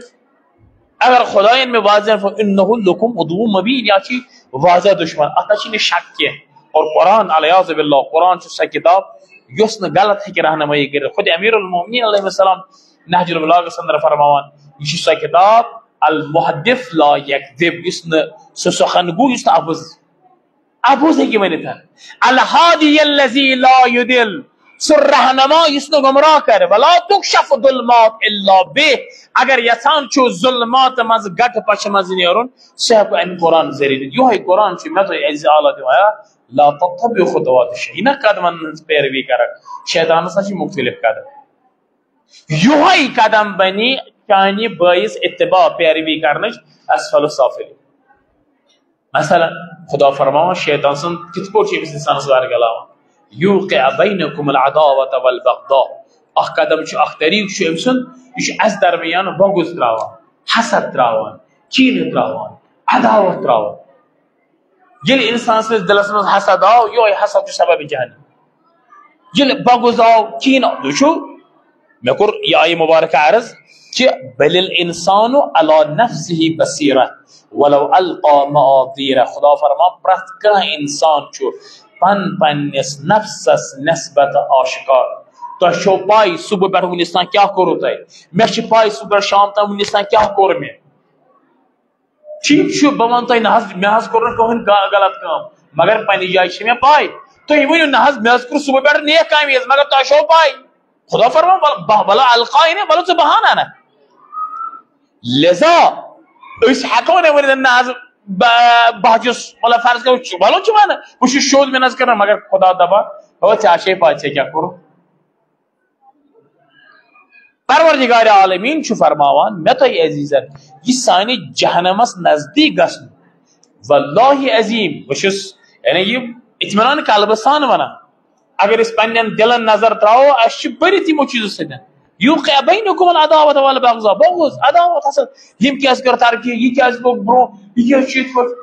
اگر خدایَن مےٚ واضح فَإِنَّهُ لَكُمْ عَدُوٌّ مُّبِينٌ، یا چھُ واضح دُشمن، اَتھ نہ چھُ نہٕ شک کینٛہہ۔ اور قرآن، العیاذ باللہ، قرآن چھُ سۄ کتاب یۄس نہٕ غلط ہیٚکہِ رہنمٲیی کٔرِتھ۔ خود امیر المومنین علیہ السلام نہج البلاغس اندر فرماوان، یہِ چھِ سۄ کتاب المحدث لا یکذب، یُس نہٕ سُہ سخن گوٚو، یُس نہٕ اپُز، اپُز ہیٚکہِ ؤنِتھ۔ الہادی الذی لا یضل، سُہ رہنما یُس نہٕ گمراہ کرِ۔ ولا تکشف الظلمات الا بہ، اگر یژھان چھُ ظلمات منٛز، گٹہٕ پشہِ منٛز نیرُن، سُہ ہیٚکو امہِ قرآن ذٔریعہٕ دِتھ۔ یِہوے قرآن چھُ مےٚ تۄہہِ عزیز اعلیٰ دِوان، لا تتبعوا خطوات الشیطان، یہِ نہ قدمن ہٕنٛز پیروی کرکھ، شیطانس نہ چھِ مختلف قدم۔ یِہوے قدم بنی چانہِ بٲیِس اتباع، پیروی کرنٕچ، اسفل السافلین۔ مثلاً، خدا فرماوان، شیطان سُنٛد کِتھ پٲٹھۍ چھُ أمِس اِنسانَس ورگلاوان؟ یوقع بینکم العداوۃ والبغضاء۔ اکھ قدم چھُ، اکھ طریٖقہٕ چھُ أمۍ سُنٛد، یہِ چھُ اَسہِ درمیان بغض تراوان، حسد تراوان، کینہٕ تراوان، عداوت تراوان۔ ییٚلہِ اِنسان سٕنٛدِس دِلس منٛز حسد آو، یِہوٚے حسد چھُ سبب جہنم۔ ییٚلہِ بغض آو، کینہٕ آو، وٕچھِو، مےٚ کوٚر یہِ آیہِ مبارکہ عرض کہِ بل الانسان علی نفسہ بصیرہ ولو القی معاذیرہ۔ خدا فرمان، پرٛٮ۪تھ کانٛہہ اِنسان چھُ پن پننِس نفسس نسبت آشکار۔ تۄہہِ چھو پاے صبح پٮ۪ٹھ وُنِس تام کیٛاہ کوٚروٕ تۄہہِ؟ مےٚ چھِ پاے صبح پٮ۪ٹھ شام تام وُنِس تام کیٛاہ کوٚر مےٚ۔ ٹھیٖک چھُ، بہٕ وَنہٕ تۄہہِ، نہ حظ، مےٚ حظ کوٚر نہٕ کٕہٕنۍ غ-، غلط کٲم، مگر پننہِ جایہِ چھِ مےٚ پاے۔ تُہۍ ؤنِو، نہ حظ، مےٚ حظ کوٚر صبح پٮ۪ٹھ نیک کامہِ یٲژ، مگر تۄہہِ چھو پاے۔ خدا فرمان، بل-، بہ-، بلا القا، یعنی بلو ژٕ بہانہ نہ۔ لہذا أسۍ ہٮ۪کو نہٕ ؤنِتھ، نہ حظ، بہ-، بہٕ حظ چھُس، مطلب، فرض کرو، چ-، بلو چھُ وَنان، بہٕ چھُس شوٚد، مےٚ نہ حظ کٔر نہٕ، مگر خدا دَپان، ہو، ژےٚ آسے پاے ژےٚ کیٛاہ کوٚرُتھ۔ پروردگار عالمین چھُ فرماوان، مےٚ تۄہہِ عزیزن، یہِ سانہِ جہنمس نزدیٖک گژھُن، واللہ عظیم، بہٕ چھُس، یعنی، یہِ اطمینان قلبہٕ سان ونان۔ اگر أسۍ پننٮ۪ن دِلن نظر تراوو، اسہِ چھِ بٔرِتھ یِمو چیٖزو سۭتۍ۔ یوقع بینکم العداوۃ والبغضاء، بغض، عداوت، حسد، یِم کیازِ کٔر ترقی، یہِ کیازِ پوٚک برونٛہہ، یہِ کیازِ چھُ یِتھ پٲٹھۍ؟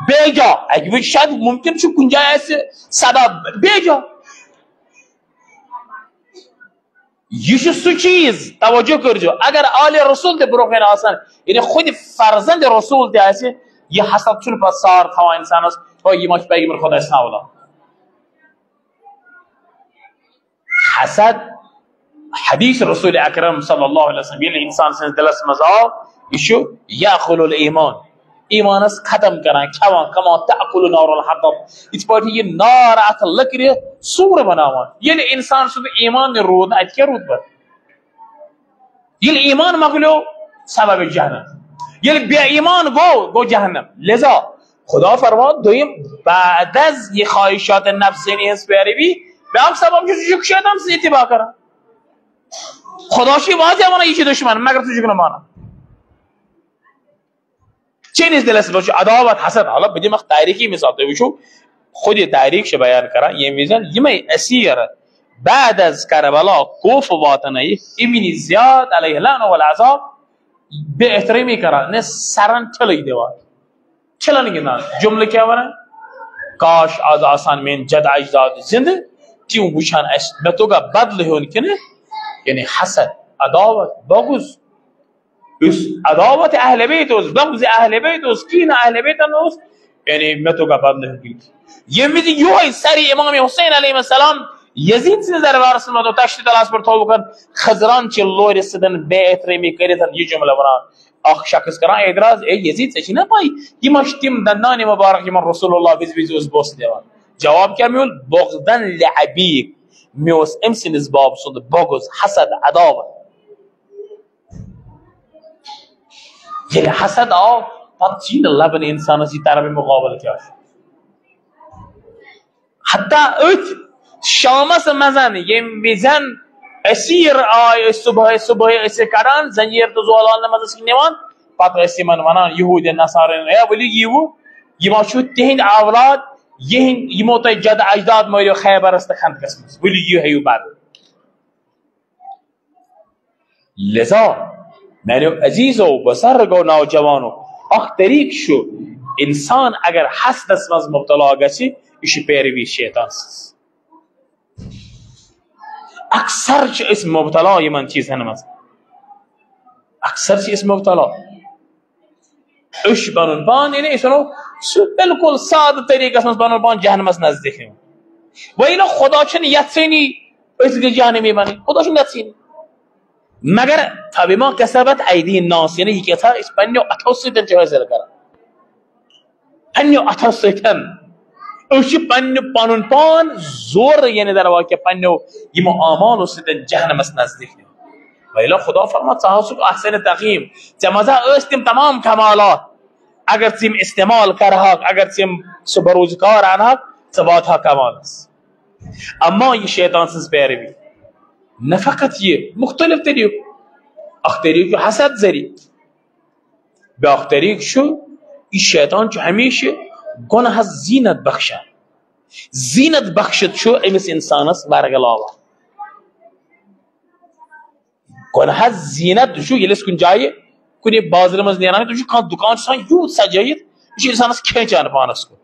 بیجا، اکہِ وِزِ شاید ممکن چھُ کُنہِ جایہِ آسہِ صدا بیجا۔ یہِ چھُ سُہ چیٖز، توجہ کٔرزیو، اگر آلِ رسول تہِ برونٛہہ کنہِ آسن، یعنی خود فرزند رسول تہِ آسہِ، یہِ حسد چھُنہٕ پتہٕ سار تھاوان انسانس، او، یہِ ما چھُ پیغمبر خداے سٕنٛز اولاد۔ حسد، حدیث رسول اکرم صلی اللہ علیہ وسلم، ییٚلہِ انسان سٕنٛدِس دِلس منٛز آو، یہِ چھُ یاکل الایمان، ایمانس ختم کران، کھٮ۪وان، کما تاکل نار الحطب، یِتھ پٲٹھۍ یہِ نار اتھ لٔکرِ سوٗر بناوان۔ ییٚلہِ انسان سُنٛد ایمان روٗد نہٕ، اتہِ کیٛاہ روٗد پتہٕ؟ ییٚلہِ ایمان مۄکلیو، سبب جہنم۔ ییٚلہِ بے ایمان گوٚو، گوٚو جہنم۔ لہذا خدا فرمان دوٚیِم، بعد از یہِ خواہشات نفسانی ہٕنٛز پیروی، بیٛاکھ سبب چھُ، سُہ چھُ شیطان سٕنٛز اتباع کران۔ خدا چھُ یہِ واضح ونان، یہِ چھُ دشمن، مگر ژٕ چھُکھ نہٕ مانان۔ چٲنِس دِلس منٛز چھُ عداوت، حسد۔ حالانکہ بہٕ دِمہٕ اکھ تاریخی مثال، تُہۍ وٕچھِو، خود یہِ تاریخ چھِ بیان کران، ییٚمہِ وِزِ یِمے اسیر بعد از کربلا کوفہ واتنٲیِکھ، ابن زیاد علیہ لعنہ والعذاب بے احترٲمی کران، نے سرن ٹھِلٕے دِوان، ٹھِلن گِنٛدان۔ جملہٕ کیٛاہ ونان؟ کاش از آسان میٲنۍ جد اجداد زندٕ، تِم وٕچھان اسہِ، مےٚ توٚگا بدلہٕ ہیوٚن کِنہٕ، یعنی حسد، عداوت، بغض۔ یُس عداوت اہل بیت اوس، بغض اہل بیت اوس، کینہٕ اہل بیتن اوس، یعنی مےٚ توٚگا بدلہٕ ہیوٚن کِنہٕ۔ ییٚمہِ وِزِ یِہوٚے سرِ امام حسین علیہ السلام یزید سٕنٛدِس دربارس منٛز واتو، تشت تلس پٮ۪ٹھ تھوٚوُکھ، خضران چہِ لورِ سۭتۍ بے احترٲمی کٔرِتھ یہِ جملہٕ ونان۔ اکھ شخص کران اعتراض، اے یزید، ژےٚ چھے نا پَے، یِم حظ چھِ تِم دندان مبارک یِمن رسول اللہ وِزِ وِزِ اوس بوسہٕ دِوان۔ جواب کیٛاہ میون؟ بغضاً لأبیک، مےٚ اوس أمۍ سٕنٛدِس باب سُنٛد بغض، حسد، عداوت۔ ییٚلہِ حسد آو، پتہٕ چھُے نہٕ لبنہٕ اِنسانس یہِ طرفِ مُقابلہٕ کیٛاہ چھُ۔ حتیٰ أتھۍ شامس منٛز ییٚمہِ وِزِ أسیٖر آے، أسۍ صبحٲے صبحٲے ٲسۍ کڑان زنجیر تہٕ زولانہٕ منٛز ٲسۍ نِوان، پتہٕ ٲسۍ یِمن ونان، یہوٗدٮ۪ن نصارٮ۪ن، "ہے، ؤلِو یِیِو، یِم ہا چھِو تِہنٛدۍ اولاد، یِہنٛدۍ، یِمو تۄہہِ جد اجداد مٲرِو خیبرس تہٕ خندقس منٛز، ؤلِو یِیِو ہیٚیِو بدل۔" لذا میانیو عزیزو، بزرگو، نوجوانو، اکھ طریقہٕ چھُ انسان اگر حسدس منٛز مبتلا گژھِ، یہِ چھُ پیروی شیطان سٕنٛز۔ اکثر چھِ أسۍ مبتلا یِمن چیٖزن منٛز، اکثر چھِ أسۍ مبتلا۔ أسۍ چھِ پنُن پان، یعنی أسۍ ونو، سُہ بالکل سادٕ طریٖقس منٛز پنُن پان جہنمس نزدیٖک نِوان۔ وۄنۍ ییٚلہِ خۄدا چھُنہٕ یژھٲنی أسۍ گٔژھۍ جہنمی بنٕنۍ، خۄدا چھُنہٕ یژھٲنی۔ مگر فبما کسبت ایدی الناس، یعنی یہِ کیٛاہ سا أسۍ پننیو اتھو سۭتۍ چھِ حٲصِل کران، پننیو اتھو سۭتۍ۔ أسۍ چھِ پننہِ، پنُن پان زورٕ، یعنی در واقع پننیو یِمو اعمالو سۭتۍ جہنمس نزدیٖک نِوان۔ ویلہ خدا فرما، ژٕ ہسا چھُکھ احسن تقویم، ژےٚ منٛز ہا ٲسۍ تِم تمام کمالات، اگر ژٕ یِم استعمال کرہاکھ، اگر ژٕ یِم سُہ بروزگار انہاکھ، ژٕ واتہاکھ کمالس۔ اما یہِ شیطان سٕنٛز پیروی، نہ فقط یہِ، مختلف طریقہٕ۔ اکھ طریقہٕ چھُ حسد ذٔریعہٕ، بیاکھ طریقہٕ چھُ، یہِ شیطان چھُ ہمیشہِ گۄناہس زینت بخشان۔ زینت بخشِتھ چھُ أمِس انسانس ورگلاوان۔ گۄناہس زینت، یہِ چھُ ییٚلہِ أسۍ کُنہِ جایہِ، کُنہِ بازرٕ منٛز نیران، تُہۍ چھُ کانٛہہ دُکان چھُ آسان یوٗت سجٲیِتھ، یہِ چھُ انسانس کھینچان پانس کُن۔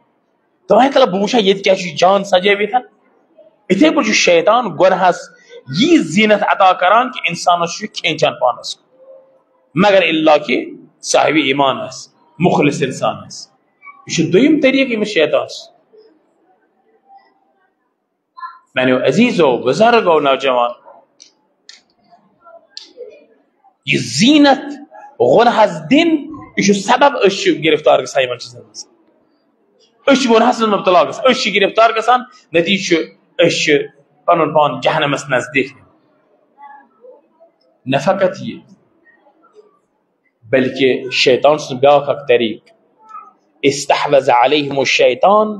دپان، "ہے، تلہ بہٕ وٕچھا ییٚتہِ کیٛاہ چھُ جان سجٲوِتھ۔" اِتھے پٲٹھۍ چھُ شیطان گۄناہس یی زینت عطا کران کہِ انسانس چھُ کھینچان پانس کُن۔ مگر الا کہِ صاحب ایمان آسہِ، مخلص انسان آسہِ۔ یہِ چھُ دوٚیِم طریٖقہٕ ییٚمِس شیطان چھُ۔ میانیو عزیزو، بزرگو، نوجوان، یہِ زینت گۄناہس دِن، یہِ چھُ سبب أسۍ چھِ گرفتار گژھان یِمن چیٖزن منٛز۔ أسۍ چھِ گۄناہس منٛز مبتلا گژھان، أسۍ چھِ گرفتار گژھان، نتیجہٕ چھُ أسۍ چھِ پنُن پان جہنمس نزدیٖک نِوان۔ نہ فقط یہِ، بلکہ شیطان سُنٛد بیٛاکھ اکھ طریٖقہٕ، استحوذ علیہم الشیطان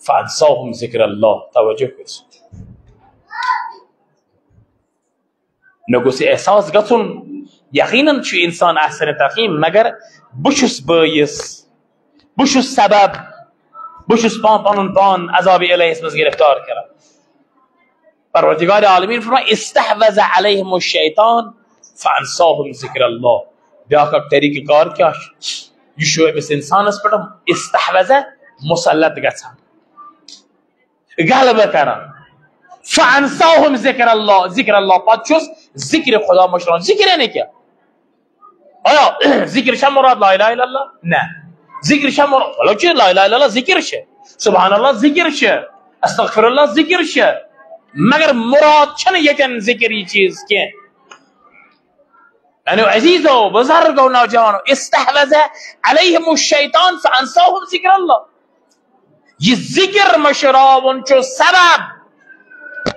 فانساہم ذکر اللہ۔ توجہ کٔرِو۔ مےٚ گوٚژھ یہِ احساس گژھُن، یقیناً چھُ انسان احسن تقویم، مگر بہٕ چھُس بٲیِس، بہٕ چھُس سبب، بہٕ چھُس پان، پنُن پان عذاب الہیس منٛز گرفتار کران۔ پروردگار عالمین فرمایا، استحوذ علیہم الشیطان فانساہم ذکر اللہ۔ بیاکھ اکھ طریقہ کار کیٛاہ چھُ؟ یہِ چھُ أمِس انسانس پٮ۪ٹھ استحوذ مسلط گژھان، غلبہ کران۔ فانساہم ذکر اللہ، ذکر اللہ، پتہٕ چھُس ذکر خدا مٔشراوان۔ ذکر یعنی کیٛاہ؟ آیا ذکر چھا مراد لا الہ الا اللہ؟ نہ۔ ذکر چھا مراد، مطلب چھُ لا الہ الا اللہ ذکر چھُ، سبحان اللہ ذکر چھُ، استغفر اللہ ذکر چھُ، مگر مراد چھنہٕ ییٚتٮ۪ن ذکر یہِ چیٖز کینٛہہ۔ یعنی عزیزو، بزرگو، نوجوانو، استحوذ علیہم الشیطان فانساہم ذکر اللہ۔ یہِ ذکر مٔشراوُن چھُ سبب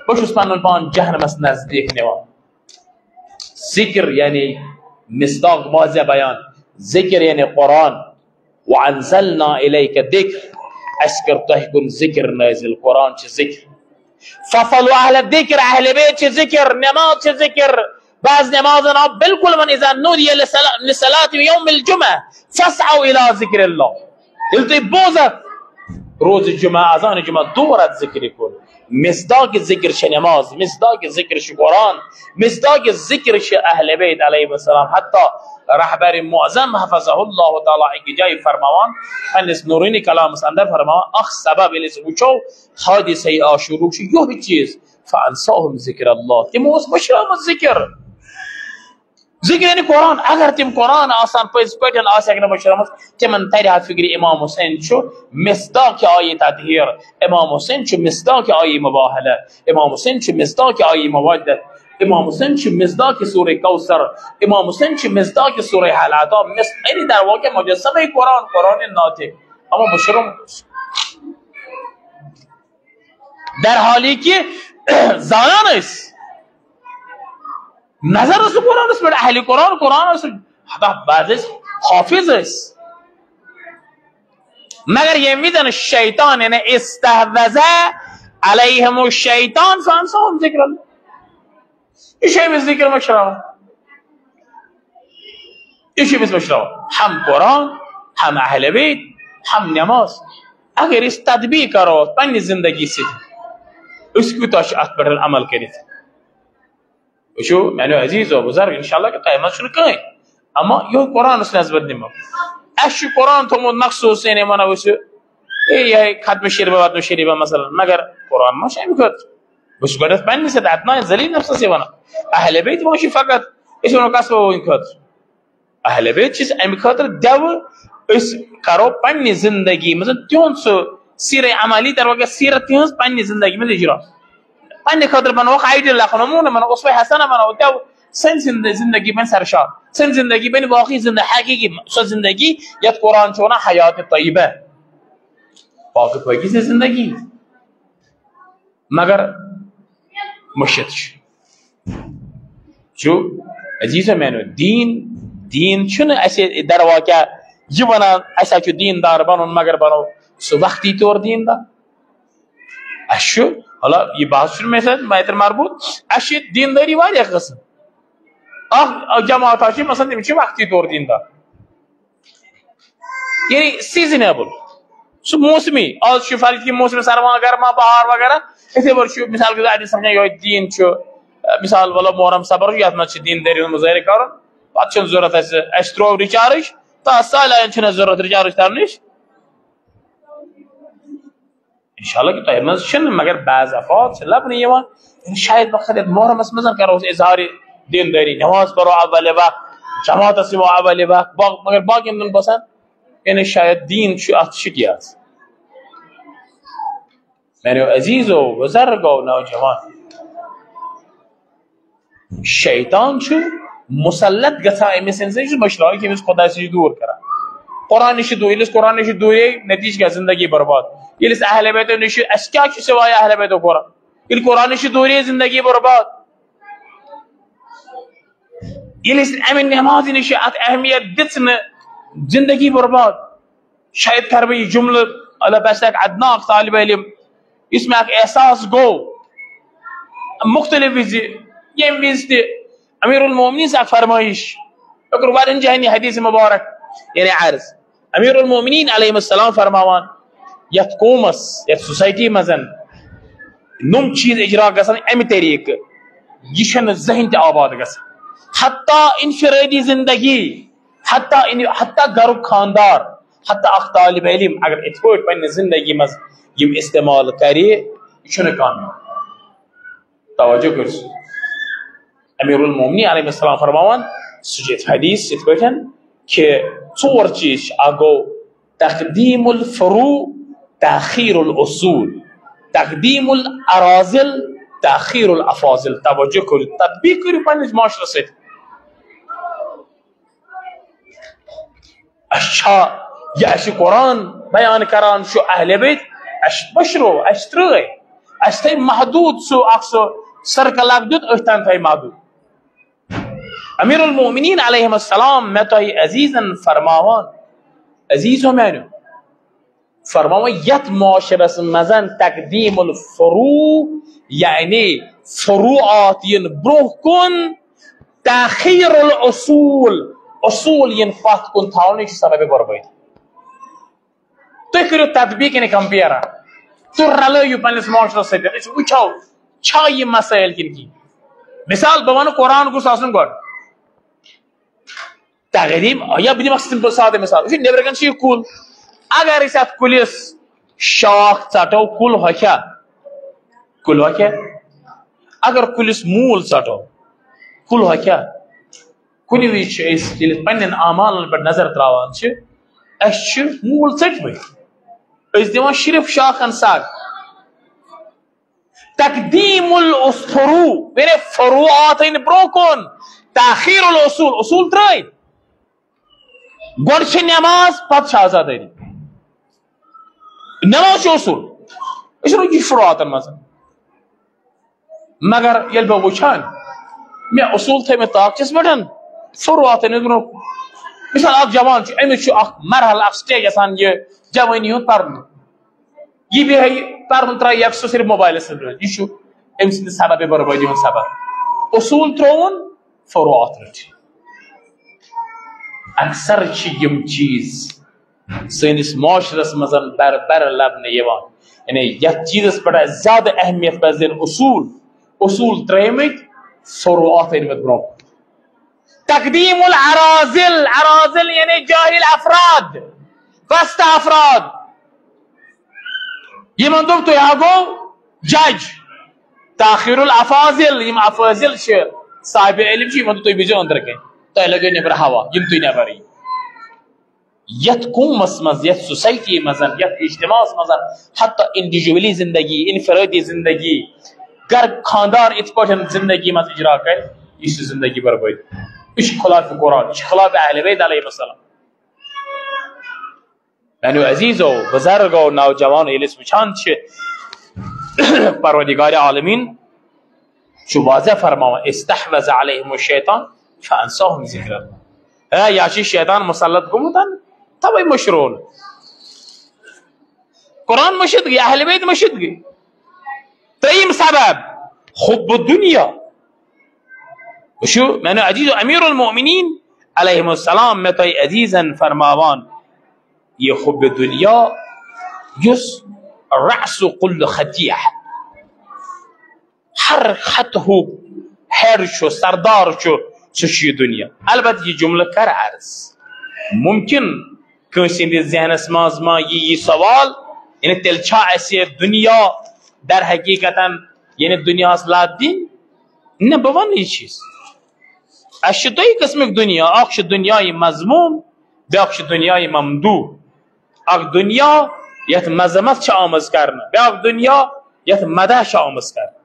بہٕ چھُس پنُن پان جہنمس نزدیٖک نِوان۔ ذکر یعنی مصداق واضح بیان، ذکر یعنی قرآن۔ وانزلنا الیک الذکر، اسہِ کٔر تۄہہِ کُن ذکر نٲزِل، قرآن چھُ ذکر۔ فصلوا اہل الذکر، اہل بیت چھِ ذکر، نماز چھِ ذکر۔ بعض نمازن آو بالکل ون، اذا نودی للصلاۃ، للصلاۃ یوم الجمعہ فاسعوا الی ذکر اللہ۔ ییٚلہِ تُہۍ بوزتھ روز جمعہ، اذان جمعہ، دور اتھ ذکرِ کُن۔ مصداق ذکر چھِ نماز، مصداق ذکر چھُ قرآن، مصداق ذکر چھِ اہل بیت علیہ السلام۔ حتی رہبر معظم حفظہ اللہ تعالیٰ أکِس جایہِ فرماوان، پننِس نورانی کلامس اندر فرماوان، اکھ سبب ییٚلہِ أسۍ وٕچھو، حادثہ عاشورہ چھُ یُہے چیٖز، فانساہم ذکر اللہ، تِمو اوس مٔشرٲومٕژ ذکر۔ ذکر یعنی قرآن، اگر تِم قرآن آسان پٔزۍ پٲٹھۍ آسہِ ہا نہٕ مٔشرٲومٕژ، تِمن ترِ ہا فکرِ امام حسین چھُ مصداق آیہِ تطہیر، امام حسین چھُ مصداق آیہِ مباہلہ، امام حسین چھُ مصداق آیہِ مودت، امام حسین چھُ مصداق سورہ کوثر، امام حسین چھُ مصداق سورہ حال عطا، مص-، یعنی در واقع مجسمہ قرآن، قرآن ناطق، اما مٔشرٲومٕژ۔ در حالی کہ زانان ٲسۍ، نظر ٲس قرآنس پٮ۪ٹھ، اہلِ قرآن، قرآن ٲس، ہتاہ بعض ٲسۍ حافظ ٲسۍ۔ مگر ییٚمہِ وِزِ شیطان، یعنی استحوذ علیہم الشیطان، فانساہم ذکر اللہ۔ یہِ چھُ أمِس ذکر مٔشراوان۔ یہِ چھُ أمِس مٔشراوان۔ ہم قرآن، ہم اہل بیت، ہم نماز۔ اگر أسۍ تطبیق کرو پننہِ زندگی سۭتۍ، أسۍ کوٗتاہ چھِ اتھ پٮ۪ٹھ عمل کٔرِتھ؟ وٕچھِو، میانیو عزیزو بزرگ، انشاءاللہ کہِ تۄہہِ منٛز چھُنہٕ کٕہٕنۍ، اما یِہوٚے قرآنس نسبت دِمو۔ اَسہِ چھُ قرآن تھوٚمُت مخصوٗص، یعنی ونو أسۍ، اے، یِہوٚے ختم شریفہ وتم شریفہ مثلاً، مگر قرآن ما چھُ امہِ خٲطرٕ؟ بہٕ چھُس گۄڈٕنٮ۪تھ پننہِ سۭتۍ عدنان ذلیل نفسس یہِ ونان۔ اہل بیت ما چھِ فقط، أسۍ ونو قصبہٕ وٲنۍ خٲطرٕ۔ اہل بیت چھِ أسۍ امہِ خٲطرٕ دٮ۪وٕ، أسۍ کرو پننہِ زندگی منٛز تِہُنٛد سُہ سیرہ عملی، تَمہِ وغٲر سیرت تِہٕنٛز پننہِ زندگی منٛز اجرا۔ پننہِ خٲطرٕ بناووکھ آیڈل اکھ، نمونہٕ بناوو، اسوہ حسنہ بناوو، دٮ۪وٕ سٲنۍ زندگی، زندگی بنہِ سرشار، سٲنۍ زندگی بنہِ واقعی زندگی، حقیقی سۄ زندگی یتھ قرآن چھُ ونان حیات طیبہ، پاک پٲکی سٕنٛز زندگی۔ مگر مٔشِتھ چھُ۔ چھُ عزیزو میانیو، دیٖن، دیٖن چھُنہٕ اَسہِ دروا کیٛاہ یہِ وَنان، اَسہِ حظ چھُ دیٖندار بَنُن، مگر بَنو سُہ وقتی طور دیٖندار۔ اَسہِ چھُ، مطلب، یہِ بحث چھُنہٕ مےٚ سۭتۍ مَتٮ۪ن مربوٗط۔ اَسہِ چھِ دیٖندٲری واریاہ قٕسٕم۔ اَکھ، اَکھ جماعت حظ چھِ، مثلاً، تِم چھِ وقتی طور دیٖندار۔ یعنی سیزنیبل، سُہ موسمی۔ آز چھُ فرض کہِ موسم سرما گرما بہار وغیرہ، یِتھے پٲٹھۍ چھُ مثال کے طور اَتہِ سمجھان یِہوٚے دیٖن چھُ، مثال، مطلب، محرم صبر چھُ، یَتھ منٛز چھُ دیٖندٲری ہُنٛد مظٲہرٕ کَرُن، پَتہٕ چھُنہٕ ضوٚرَتھ اَسہِ، اَسہِ ترٛوو recharge، تہٕ سالٮ۪ن چھُنہٕ اَسہِ ضوٚرَتھ recharge تَرنٕچ۔ انشاءاللہ کہِ تۄہہِ منٛز چھِنہٕ، مگر بعض افراد چھِ لبنہٕ یِوان، یعنی شاید وقت یَتھ محرمس منٛز کرو أسۍ اظہارِ دیندٲری، نماز پرو اول وقت، جماعتس یِمو اول وقت، با-، مگر باقین دۄن باسان، یعنی شاید دیٖن چھُ اَتھ چھُٹی آز۔ میانیو عزیزو، بزرگو، نوجوان، شیطان چھُ مسلط گژھان أمِس اِنسان، یہِ چھُ مٔشراوان، یہِ چھُ أمِس خۄداے سۭتۍ دوٗر کران۔ قرآن نِش چھِ دوٗر، ییٚلہِ أسۍ قرآن نِش چھِ دوٗرے، نتیٖجہٕ کیٛاہ؟ زندگی برباد۔ ییٚلہِ أسۍ اہل بیتو نِش چھِ، اَسہِ کیٛاہ چھُ سوائے اہل بیتو قرآن؟ ییٚلہِ قرآن نِش چھِ دوٗرے، زندگی برباد۔ ییٚلہِ أسۍ اَمہِ نٮ۪مازِ نِش چھِ اَتھ اہمیت دِژ نہٕ، زندگی برباد۔ شاید کرٕ بہٕ یہِ جملہٕ، اللہ بس اکھ ادنا اکھ طالب علم، یُس مےٚ اکھ احساس گوٚو مختلف وِزِ، ییٚمہِ وِزِ تہِ امیر المومنین سٕنٛز اکھ فرمٲیش، مےٚ کوٚر واریاہن جاین یہِ حدیث مبارک یعنی عرض۔ امیر المومنین علیہ السلام فرماوان، یتھ قومس، یتھ سوسائٹی منٛز نُم چیز اجرا گژھن امہِ طریقہٕ، یہِ چھنہٕ زٕہٕنۍ تہِ آباد گژھان۔ حتیٰ انفرادی زندگی، حتیٰ ان-، حتیٰ گرُک خاندار، حتیٰ اکھ طالب علم اگر اِتھ پٲٹھۍ پننہِ زندگی منٛز یِم استعمال کرِ، یہِ چھُنہٕ کانٛہہ۔ توجہ کٔرِو۔ امیر المومنین علیہ السلام فرماوان، سُہ چھُ یِتھ حدیث یِتھ پٲٹھۍ کہِ ژور چیٖز چھِ، اکھ گوٚو تقدیم الفروع، تاخیر الاصول، تقدیم الاراذل، تاخیر الافاضل۔ توجہ کٔرِو، تطبیق کٔرِو پننِس معاشرس سۭتۍ۔ اَسہِ چھا یہِ اَسہِ قرآن بیان کران چھُ اہل بیت، اَسہِ مٔشرو، اَسہِ ترٛٲے، اَسہِ تھٲے محدوٗد سُہ اکھ سُہ circle اکھ دیُت، أتھۍ تام تھٲے محدوٗد۔ امیر المومنین علیہ السلام، مےٚ تۄہہِ عزیزن فرماوان، عزیزو میانیو، فرماوان، یتھ معاشرس منٛز تقدیم الفروع، یعنی فروعات یِن برونٛہہ کُن، تاخیر الاصول، اصول یِن پتھ کُن تھاونہٕ، یہِ چھُ سبب بربٲدی۔ تُہۍ کٔرِو تطبیق یعنی compare، تُہۍ رلٲیِو پننِس معاشرس سۭتۍ، أسۍ وٕچھو چھا یہِ مسائل کِنہٕ کِہیٖنۍ۔ مثال بہٕ ونہٕ، قرآن گوٚژھ آسُن گۄڈٕ۔ تقدیم، یا بہٕ دِمہٕ اکھ simple سادٕ مثال۔ وٕچھِو، نیٚبرٕ کنہِ چھُ یہِ کُل۔ اگر أسۍ اتھ کُلِس شاخ ژٹو، کُل ہۄکھیا؟ کُل ہۄکھیا؟ اگر کُلِس موٗل ژٹو، کُل ہۄکھیا؟ کُنہِ وِزِ چھِ أسۍ ییٚلہِ پننٮ۪ن اعمالن پٮ۪ٹھ نظر تراوان چھِ، اَسہِ چھِ موٗل ژٔٹمٕتۍ۔ أسۍ دِوان صرف شاخن سگ۔ تقدیم الفروع، یعنی فروعات أنۍ برونٛہہ کُن، تاخیر الاصول، اصول ترٲے۔ گۄڈٕ چھِ نٮ۪ماز، پتہٕ چھِ عزادٲری۔ نٮ۪ماز چھِ اصول، أسۍ روٗدۍ فروعاتن منٛز۔ مگر ییٚلہِ بہٕ وٕچھان، مےٚ اصوٗل تھٲے مےٚ طاقتس پٮ۪ٹھ، فروعاتن برونٛہہ۔ مثال، اکھ جوان چھُ، أمِس چھُ اکھ مرحلہٕ، اکھ سٹیج آسان، یہِ جوٲنی ہُنٛد پرنُک۔ یہِ بیٚہہِ پرُن ترٛایہِ یکسُہ صرف موبایلس سۭتۍ۔ یہِ چھُ أمۍ سٕنٛدِ سببِ بربٲدی ہُنٛد سبب۔ اصوٗل ترٛووُن، فروعات رٔٹۍ۔ اکثر چھِ یِم چیٖز سٲنِس معاشرس منٛز بر بر لبنہٕ یِوان۔ یعنی یتھ چیٖزس پٮ۪ٹھ اَسہِ زیادٕ اہمیت پزِ دِنۍ، اصوٗل، اصوٗل ترٛٲیمٕتۍ، فروعات أنۍمٕتۍ برونٛہہ۔ تقدیم الاراذل، اراذل یعنی جاہل افراد، پست افراد۔ یِمن دوٚپ، تُہۍ ہا گوٚو جج۔ تاخیر الافاضل، یِم افاضل چھِ، صاحب علم چھِ، یِمن دوٚپ، تُہۍ بِہزیو أنٛدرٕ کَنۍ، تۄہہِ لَگیو نیٚبرٕ ہوا، یِم تُہۍ نیٚبر یِیِو۔ یتھ قومس منٛز، یتھ سوسائٹی منٛز، یتھ اجتماعس منٛز، حتی انڈیویجولی زندگی، انفرادی زندگی، گھر خاندار یتھ پٲٹھۍ زندگی منٛز اجرا کرِ، یہِ چھِ زندگی بربٲدی۔ یہِ چھُ خلاف قرآن، یہِ چھُ خلاف اہل بیت علیہم السلام۔ میانیو عزیزو، بزرگو، نوجوانو، ییٚلہِ أسۍ وٕچھان چھِ، پروردگار عالمین چھُ واضح فرماوان، "استحوذ علیہم الشیطان فانساہم ذکر اللہ۔" ہے، یا چھُ شیطان مسلط گوٚمُت، توے مٔشرو نہٕ۔ قرآن مٔشِتھ گٔے، اہل بیت مٔشِتھ گٔے۔ ترٛیٚیِم سبب، حب دنیا۔ وٕچھِو، میانیو عزیزو، امیر المؤمنین علیہم السلام، مےٚ تۄہہِ عزیزن فرماوان، یہِ حب دنیا یُس رأس کل خطیہ، ہر خطہُک ہیڈ چھُ، سردار چھُ، سُہ چھُ یہِ دنیا۔ البتہ یہِ جملہٕ کر عرض؟ ممکن کٲنٛسہِ ہٕنٛدِس ذہنس منٛز ما یی یہِ سوال، یعنی تیٚلہِ چھا اَسہِ دنیا در حقیقتن، یعنی دنیاہس لت دِنۍ؟ نہ، بہٕ ونہٕ یہِ چیٖز۔ اَسہِ چھِ دۄیہِ قٕسمٕکۍ دنیا، اکھ چھُ دنیاے مذموم، بیٛاکھ چھُ دنیاے ممدوح۔ اکھ دنیا یتھ مذمت چھِ آمٕژ کرنہٕ، بیٛاکھ دنیا یتھ مدح چھِ آمٕژ کرنہٕ۔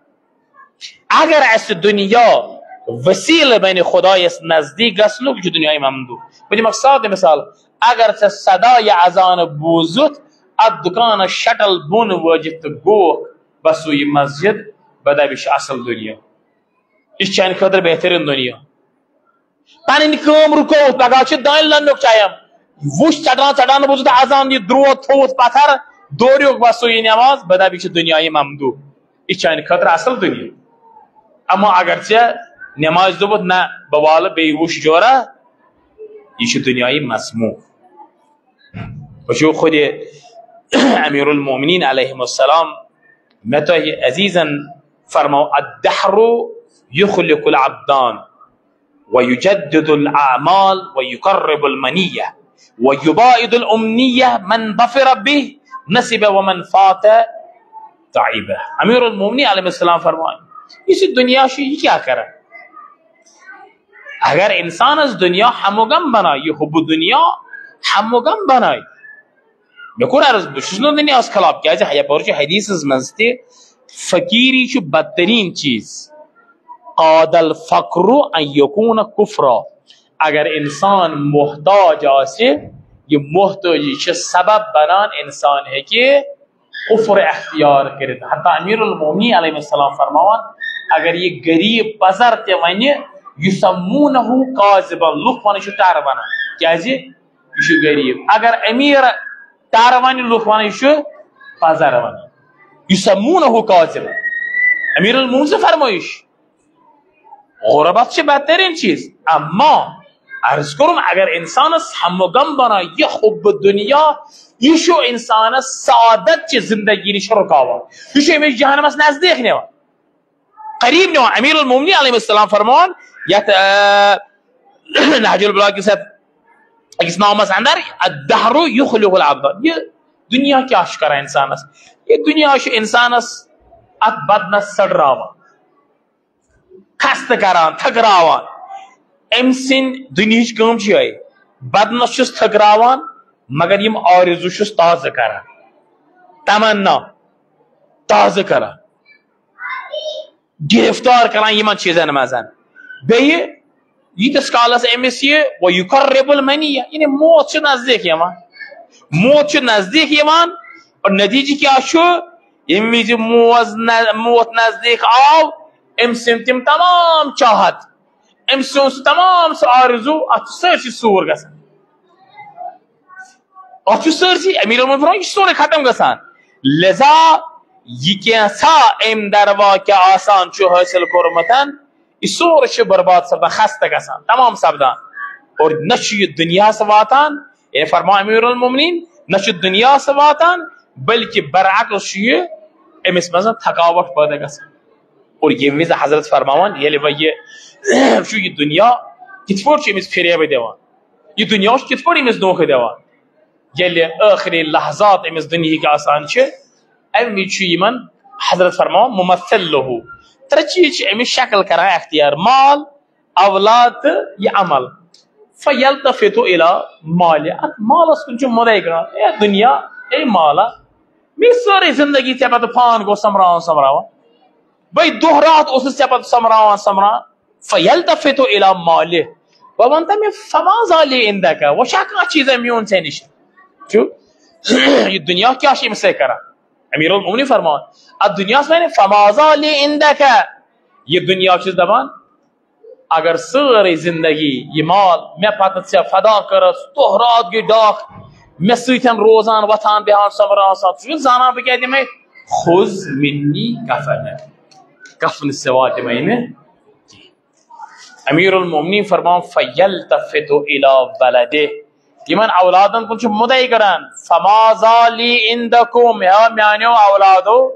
اگر اسہِ دنیا وسیلہٕ بنہِ خدایس نزدیک گژھنُک، یہِ چھُ دنیاے ممدوح۔ بہٕ دِمہٕ اکھ سادٕ مثال۔ اگر ژےٚ صدایہِ اذان بوٗزُتھ، اتھ دُکانس شٹل بۄن وٲجِتھ تہٕ گوکھ بسویہِ مسجد، بہٕ دپہٕ، یہِ چھُ اصل دنیا، یہِ چھُ چانہِ خٲطرٕ بہترین دنیا۔ پنٕنۍ کٲم رُکٲوٕتھ، پگاہ چھُ دانہِ لوننُک ٹایم۔ وُچھ، ژٹان ژٹان بوٗزُتھ اذان، یہِ درٛوت، تھوٚوُتھ پتھر، دوریوکھ بسویہِ نماز، بہٕ دپہٕ، یہِ چھُ دنیاے ممدوح، یہِ چھُ چانہِ خٲطرٕ اصل دنیا۔ اما اگر ژےٚ نمازِ دوٚپُتھ، نہ، بہٕ والہٕ بیٚیہِ وُچھ جورا، یہِ چھُ دنیاے مذموم۔ وٕچھِو، خود امیر المومنین علیہ السلام، مےٚ تۄہہِ عزیزن فرماو، الدہر یخلق العبدان ویجدد الاعمال ویقرب المنیہ ویباعد الامنیہ من ظفر بہ نصب ومن فات تعب۔ امیر المومنین علیہ السلام فرماوان، یُس یہِ دنیا چھُ، یہِ کیٛاہ کران؟ اگر انسانس دنیا ہم و غم بنایہِ، یہِ حب دنیا ہم و غم بنایہِ، مےٚ کوٚر عرض، بہٕ چھُس نہٕ دُنیاہَس خلاف، کیٛازِ یَپٲرۍ چھُ حدیثَس منٛز تہِ، فقیٖری چھُ بدتریٖن چیٖز۔ قاد الفقر ان یکون کفرا۔ اگر انسان محتاج آسہِ، یہِ محتٲجی چھِ سبب بنان انسان ہیٚکہِ کفر اختیار کٔرِتھ۔ حتی امیر المومنین علیہ السلام فرماوان، اگر یہِ غریب پزر تہِ ونہِ، یسمونہ کاذبا، لُکھ ونان، یہِ چھُ ٹر ونان۔ کیٛازِ؟ یہِ چھُ غریب۔ اگر امیر ٹر ونہِ، لُکھ ونان، یہِ چھُ پزر ونان۔ یسمونہ کاذبا۔ امیر المومنین سٕنٛز فرمٲیش۔ غربت چھِ بدترین چیز۔ اما عرض کوٚرُم، اگر انسانس ہم و غم بنایہِ، یہِ حب دنیا، یہِ چھُ انسانس سعادت چہِ زندگی نِش رُکاوان، یہِ چھُ أمِس جہنمس نزدیک نِوان، قریب نِوان۔ امیر المومنین علیہ السلام فرماوان یتھ، آ، نہج البلاغہ کِس یتھ أکِس نامس اندر، الدہر یخلق العبد، یہِ دنیا کیٛاہ چھُ کران انسانس؟ یہِ دنیا چھُ انسانس اتھ بدنس سڑراوان، خستہٕ کران، تھٔکراوان۔ أمۍ سٕنٛدۍ دُنیہٕچ کٲم چھِ یِہوٚے، بدنس چھُس تھٔکراوان، مگر یِم آرزوٗ چھُس تازٕ کران، تمنا تازٕ کران، گرفتار کران یِمن چیٖزن منٛز۔ بیٚیہِ ییٖتِس کالس أمِس یہِ، وَیُقَرِّبُ الْمَنِیَّ، یعنی موت چھُ نزدیٖک یِوان، موت چھُ نزدیٖک یِوان۔ اور نتیٖجہٕ کیٛاہ چھُ؟ ییٚمہِ وِزِ موت نہ-، موت نزدیٖک آو، أمۍ سٕنٛدۍ تِم تمام چاہت، أمۍ سُنٛد سُہ تمام سُہ آرزو، اتھ چھُ سٲرسٕے سوٗر گژھان۔ اتھ چھُ سٲرسٕے، امیر المؤمنین فرماوان، یہِ چھُ سورُے ختم گژھان۔ لہذا یہِ کینٛژھا أمۍ دروا کیٛاہ آسان چھُ حٲصِل کوٚرمُت، یہِ سورُے چھُ برباد سپدان، خستہٕ گژھان، تمام سپدان۔ اور نہ چھُ یہِ دُنیاہس واتان، اے فرماو امیر المؤمنین، نہ چھُ دُنیاہس واتان، بلکہِ برعکس چھُ یہِ أمِس منٛز تھکاوٹ پٲدٕ گژھان۔ اور ییٚمہِ وِزِ حضرت فرماوان، ییٚلہِ وۄنۍ یہِ چھُ، یہِ دُنیا کِتھ پٲٹھۍ چھُ أمِس فریبہٕ دِوان، یہِ دُنیا چھُ کِتھ پٲٹھۍ أمِس دھوکہٕ دِوان، ییٚلہِ ٲخری لحظات أمِس دُنیہٕکۍ آسان چھِ، اَمہِ وِزِ چھُ یِمن حضرت فرماوان ممثل لہو، ترٛےٚ چیٖز چھِ أمِس شکل کران اختیار، مال، اولاد تہٕ یہِ عمل۔ فیلتفت الی مالہِ، اتھ مالس کُن چھُ مُدے کران، اے دُنیا، اے مالا، مےٚ سٲرٕے زندگی ژےٚ پتہٕ پان گوٚو سۄمبراوان سۄمبراوان، بے دۄہ راتھ اوسُس ژےٚ پتہٕ سۄمبراوان سۄمبراوان۔ فیلتفت الی مالہِ، وۄنۍ وَن تہٕ مےٚ، فماذا لی عندک، وۄنۍ چھا کانٛہہ چیٖزا میون ژےٚ نِش؟ چھُ، یہِ دُنیا کیٛاہ چھُ أمِس سۭتۍ کران؟ امیر المؤمنین فرماوان، اتھ دُنیاہس وَنہِ، فماذا لی عندک، یہِ دُنیا چھُس دپان، اگر سٲرٕے زندگی یہِ مال مےٚ پتہٕ ژےٚ فدا کٔرٕس، دۄہ راتھ گٔے ڈاکھ، مےٚ سۭتۍ روزان، وۄتھان، بیٚہان، سۄمبراوان، سۄمبراوان، ژٕ چھُکھ زانان بہٕ کیٛاہ دِمے؟ خذ منی کفنا، کفنہٕ سوا دِمے نہٕ کینٛہہ۔ امیر المؤمنین فرماوان، فیلتفت الی ولدہ، یِمن اولادن کُن چھُ مُدے کران، فماذا لی عندکم، ہے میانیو اولادو،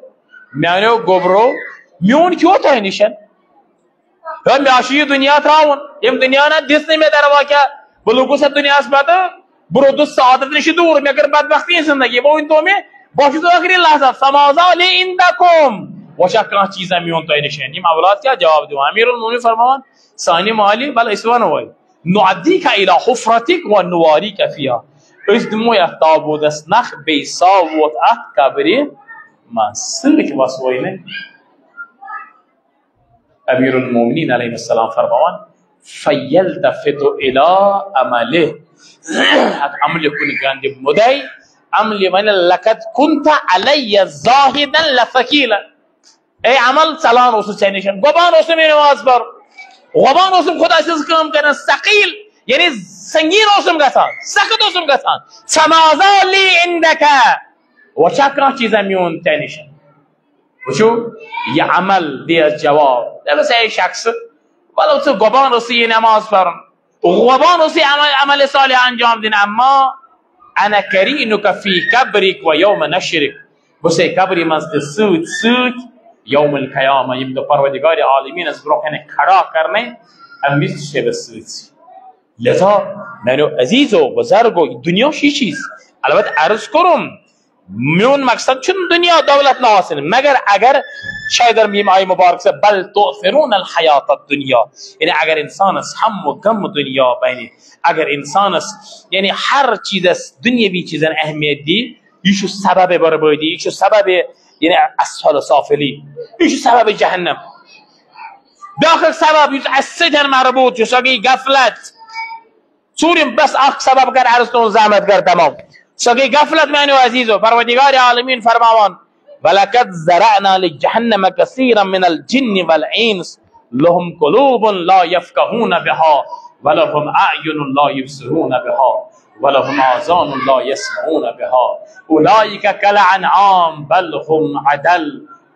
میانیو گوبرو، میون کیٛاہ اوس تۄہہِ نِش؟ ہے، مےٚ چھُ یہِ دُنیا ترٛاوُن۔ ییٚمہِ دُنیا نہ دِژ نہٕ مےٚ دروا کیٛاہ، بہٕ لوٚگُس یَتھ دُنیاہَس پَتہٕ، بہٕ روٗدُس سعادت نِش دوٗر، مےٚ کٔر بدبختی ہٕنٛز زندگی۔ وۄنۍ ؤنۍ تو مےٚ، بہٕ چھُس ٲخری لحظہ، فماذا لی عندکم، وۄنۍ چھا کانٛہہ چیٖزا میون تۄہہِ نِش؟ یِم اولاد کیٛاہ جواب دِوان؟ امیر المؤمنین فرماوان، سانہِ مالہِ، بل أسۍ وَنو وۄنۍ، نعدیک الی حفرتک و نواریک فیہا، أسۍ دِمو یَتھ تابوٗتَس نَکھ، بیٚیہِ ساووتھ اَتھ قبرِ منٛز، سۭتۍ وَسوے نہٕ۔ امیر المومنین علیہ السلام فرماوان، فیلتفت الی عملہ، اتھ عملہِ کُن گنٛدِ مُدے۔ عملہِ ونہِ، لقد کنت علی زاہدا لثقیلا، اے عمل، ژلان اوسُس ژےٚ نِش، گۄبان اوسُم یہِ نماز پرُن، گۄبان اوسُم خۄداے سٕنٛز کٲم کران، ثقیل، یعنی سنگین اوسُم گژھان، سخت اوسُم گژھان۔ فماذا لی عندک، وۄنۍ چھا کانٛہہ چیٖزا میون ژےٚ نِش؟ وٕچھِو، یہِ عمل دِیَس جواب۔ دَپٮ۪س، اے شخص، وَلہٕ ژٕ گۄبان اوسُے یہِ نٮ۪ماز پَرُن، گۄبان اوسُے عمل، عمل صالح انجام دِنۍ، اما انا قرینک فی قبرک و یوم نشرک، بہٕ چھُسے قبرِ منٛز تہِ سۭتۍ سۭتۍ یوم القیامہ، ییٚمہِ دۄہ پروردگار عالمیٖنَس برونٛہہ کَنہِ کھڑا کَرنَے، اَمہِ وِزِ تہِ چھُسے بہٕ سۭتۍ سۭتۍ۔ لہذا میانیو عزیزو، بزرگو، دُنیا چھُ یہِ چیٖز، البتہ عرض کوٚرُم، میون مقصد چھُنہٕ دُنیا دولت نہٕ آسٕنۍ، مگر اگر شاید یِم آیہِ مُبارک سے، بل تؤثرون الحیات الدنیا، یعنی اگر انسانس ہم و غم دُنیا بنہِ، اگر انسانس یعنی ہر چیٖزس دُنیاوی چیٖزن اہمیت دی، یہِ چھُ سبب بربٲدی، یہِ چھُ سبب یعنی اسفل سافلی، یہِ چھُ سبب جہنم۔ بیٛاکھ اکھ سبب یُس اسہِ سۭتۍ مربوط چھُ، سۄ گٔے غفلت۔ ژوٗرِم، بس اکھ سبب کر عرض، تُہُنٛد زحمت کر تمام۔ سۄ گٔے غفلت، میانیو عزیزو۔ پروردگار عالمین فرماوان، ولقد ذرأنا لجہنم کثیرا من الجن والانس لهم قلوب لا يفقهون بها ولهم اعین لا يبصرون بها ولهم آذان لا يسمعون بها اولئک کالانعام بل هم اضل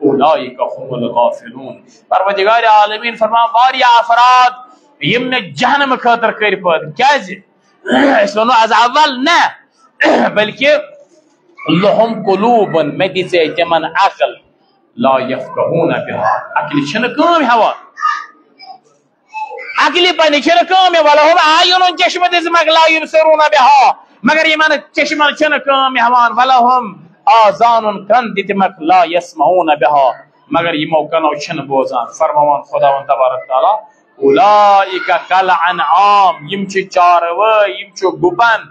اولئک هم الغافلون۔ پروردگار عالمین فرماوان، واریاہ افراد یِم مےٚ جہنم خٲطرٕ کٔرۍ پٲدٕ۔ کیازِ؟ أسۍ وَنو از اول نہ، بلکہ لهم قلوب، مےٚ دِژے تِمن عقل، لا یفقہون بها، عقلہِ چھنہٕ کٲم ہٮ۪وان، عقلہِ پننہِ چھنہٕ کٲم ہٮ۪وان، ولہم اعین، چشمہٕ دِژمکھ، لا یبصرون بها، مگر یِمن چشمن چھنہٕ کٲم ہٮ۪وان، ولہم آذان، کن دِتمکھ، لا یسمعون بها، مگر یِمو کنو چھنہٕ بوزان۔ فرماوان خداوند تبارک تعالیٰ، اولئک کالانعام، یِم چھِ چاروٲے، یِم چھِ گُپن،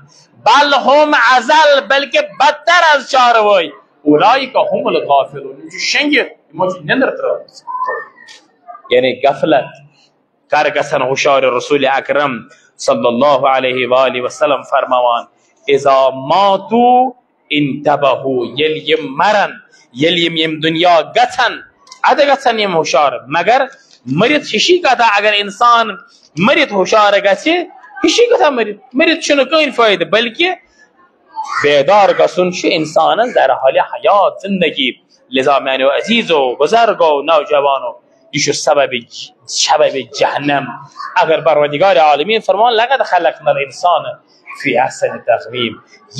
بل ہم اضل، بلکہ بدتر از چاروٲے، اولئک ہم الغافلون، یِم چھِ شنگِتھ، یِمو چھِ نندر ترٲومٕژ۔ یعنی غفلت کر گژھن ہُشار۔ رسول اکرم صلی اللہ علیہ وآلہ وسلم فرماوان، اذا ماتوا انتبہوا، ییٚلہِ یِم مرن، ییٚلہِ یِم ییٚمہِ دُنیا گژھن، ادٕ گژھن یِم ہُشار، مگر مٔرِتھ ہِشی کتھا، اگر انسان مٔرِتھ ہُشار گژھِ، ہِشی کتھا مٔرِتھ۔ مٔرِتھ چھُنہٕ کٕہٕنۍ فٲیدٕ، بلکہِ بیدار گژھُن چھُ انسانس در حال حیات زندگی۔ لذا میانیو عزیزو، بزرگو، نوجوانو، یہِ چھُ سبب، سبب جہنم۔ اگر پروردگار عالمین فرمان، "لقد خلقنا الانسان فی احسن تقویم"،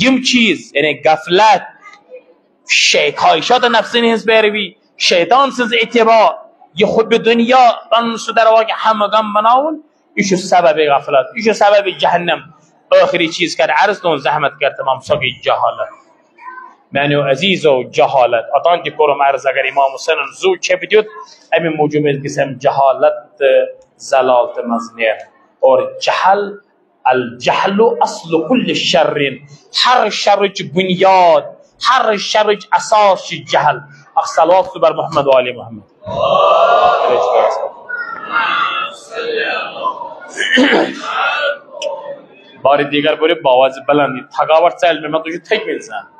یِم چیز، یعنی غفلت، شے-، خواہشات نفسن ہنز پیروی، شیطان سنز اتباع، یہ حب دنیا، پنن سہ دروا کہ ہم غم بناون، یہ چھُ سبب غفلت، یہ چھُ سبب جہنم۔ ٲخری چیز کر عرض، تہنز زحمت کر تمام، سۄ گٔے جہالت۔ میانیو عزیزو، جہالت، اوتان تہِ کوٚرُم عرض، اگر امام حسینن زو چھپہِ دیُت، امہِ موٗجوٗب أسۍ گژھِ امہِ جہالت تہٕ ضلالتہٕ منٛز نیرٕنۍ۔ اور جہل، الجہل اصل کل شرین، ہر شرٕچ بنیاد، ہر شرٕچ اساس چھِ جہل۔ اکھ صلوات سُہ بر محمد و آل محمد۔ بار دیگر بوٚرُو باواز بلند، یہِ تھکاوٹ ژلہِ مےٚ، مےٚ تُہۍ چھِو تھٔکۍ مٕتۍ زن۔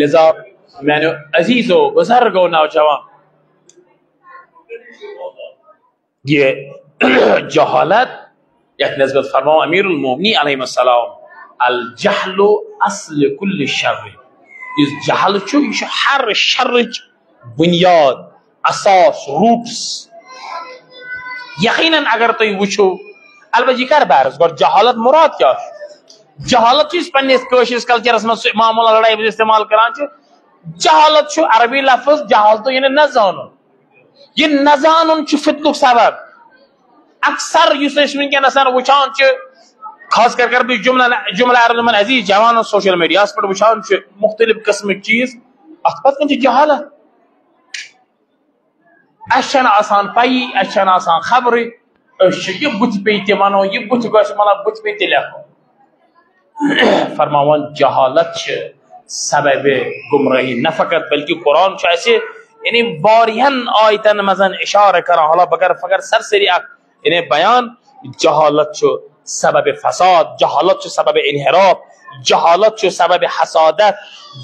لذا میانیو عزیزو، بزرگو، نوجوان، یہ جہالت، یتھ نسبت فرماو امیر المومنین علیہ السلام، الجہل اصل کل شر۔ یُس جہل چھُ، یہِ چھُ ہر شرٕچ بنیاد، اساس، روٹس۔ یقیناً اگر تُہۍ وٕچھِو، البتہ یہِ کر بہٕ عرض، گۄڈٕ جہالت مراد کیٛاہ چھُ؟ جہالت چھُ، یُس پننِس کٲشرِس کلچرس منٛز سُہ معموٗلن لڑایہِ وِزِ استعمال کران چھِ۔ جہالت چھُ عربی لفظ، جہالت یعنی نہ زانُن۔ یہ نہ زانُن چھُ فتنُک سبب۔ اکثر یُس أسۍ وٕنکیٚنس وٕچھان چھِ، خاص کر کر بہٕ جملہ، جملہ عرض یِمن عزیز جوانن سوشل میڈیاہس پٮ۪ٹھ وٕچھان چھِ مختلف قسمٕکۍ چیز، اتھ پتہٕ کٔنۍ چھِ جہالت۔ اسہِ چھنہٕ آسان پیی، اسہِ چھنہٕ آسان خبرٕے، أسۍ چھِ یہِ بُتھِ پیٚیہِ تہِ ونو، یہِ بُتھِ گژھِ، مطلب، بُتھِ پیٚیہِ تہِ لیکھو۔ فرماوان جہالت چھِ سبب گمراہی نہ فقط، بلکہ قرآن چھُ اسہِ یعنی واریاہن آیتن منٛز اشارٕ کران۔ حالا بگر فگر سرسری اکھ یعنی بیان، جہالت چھُ سبب فساد، جہالت چھُ سبب انحراف، جہالت چھُ سبب حسادت،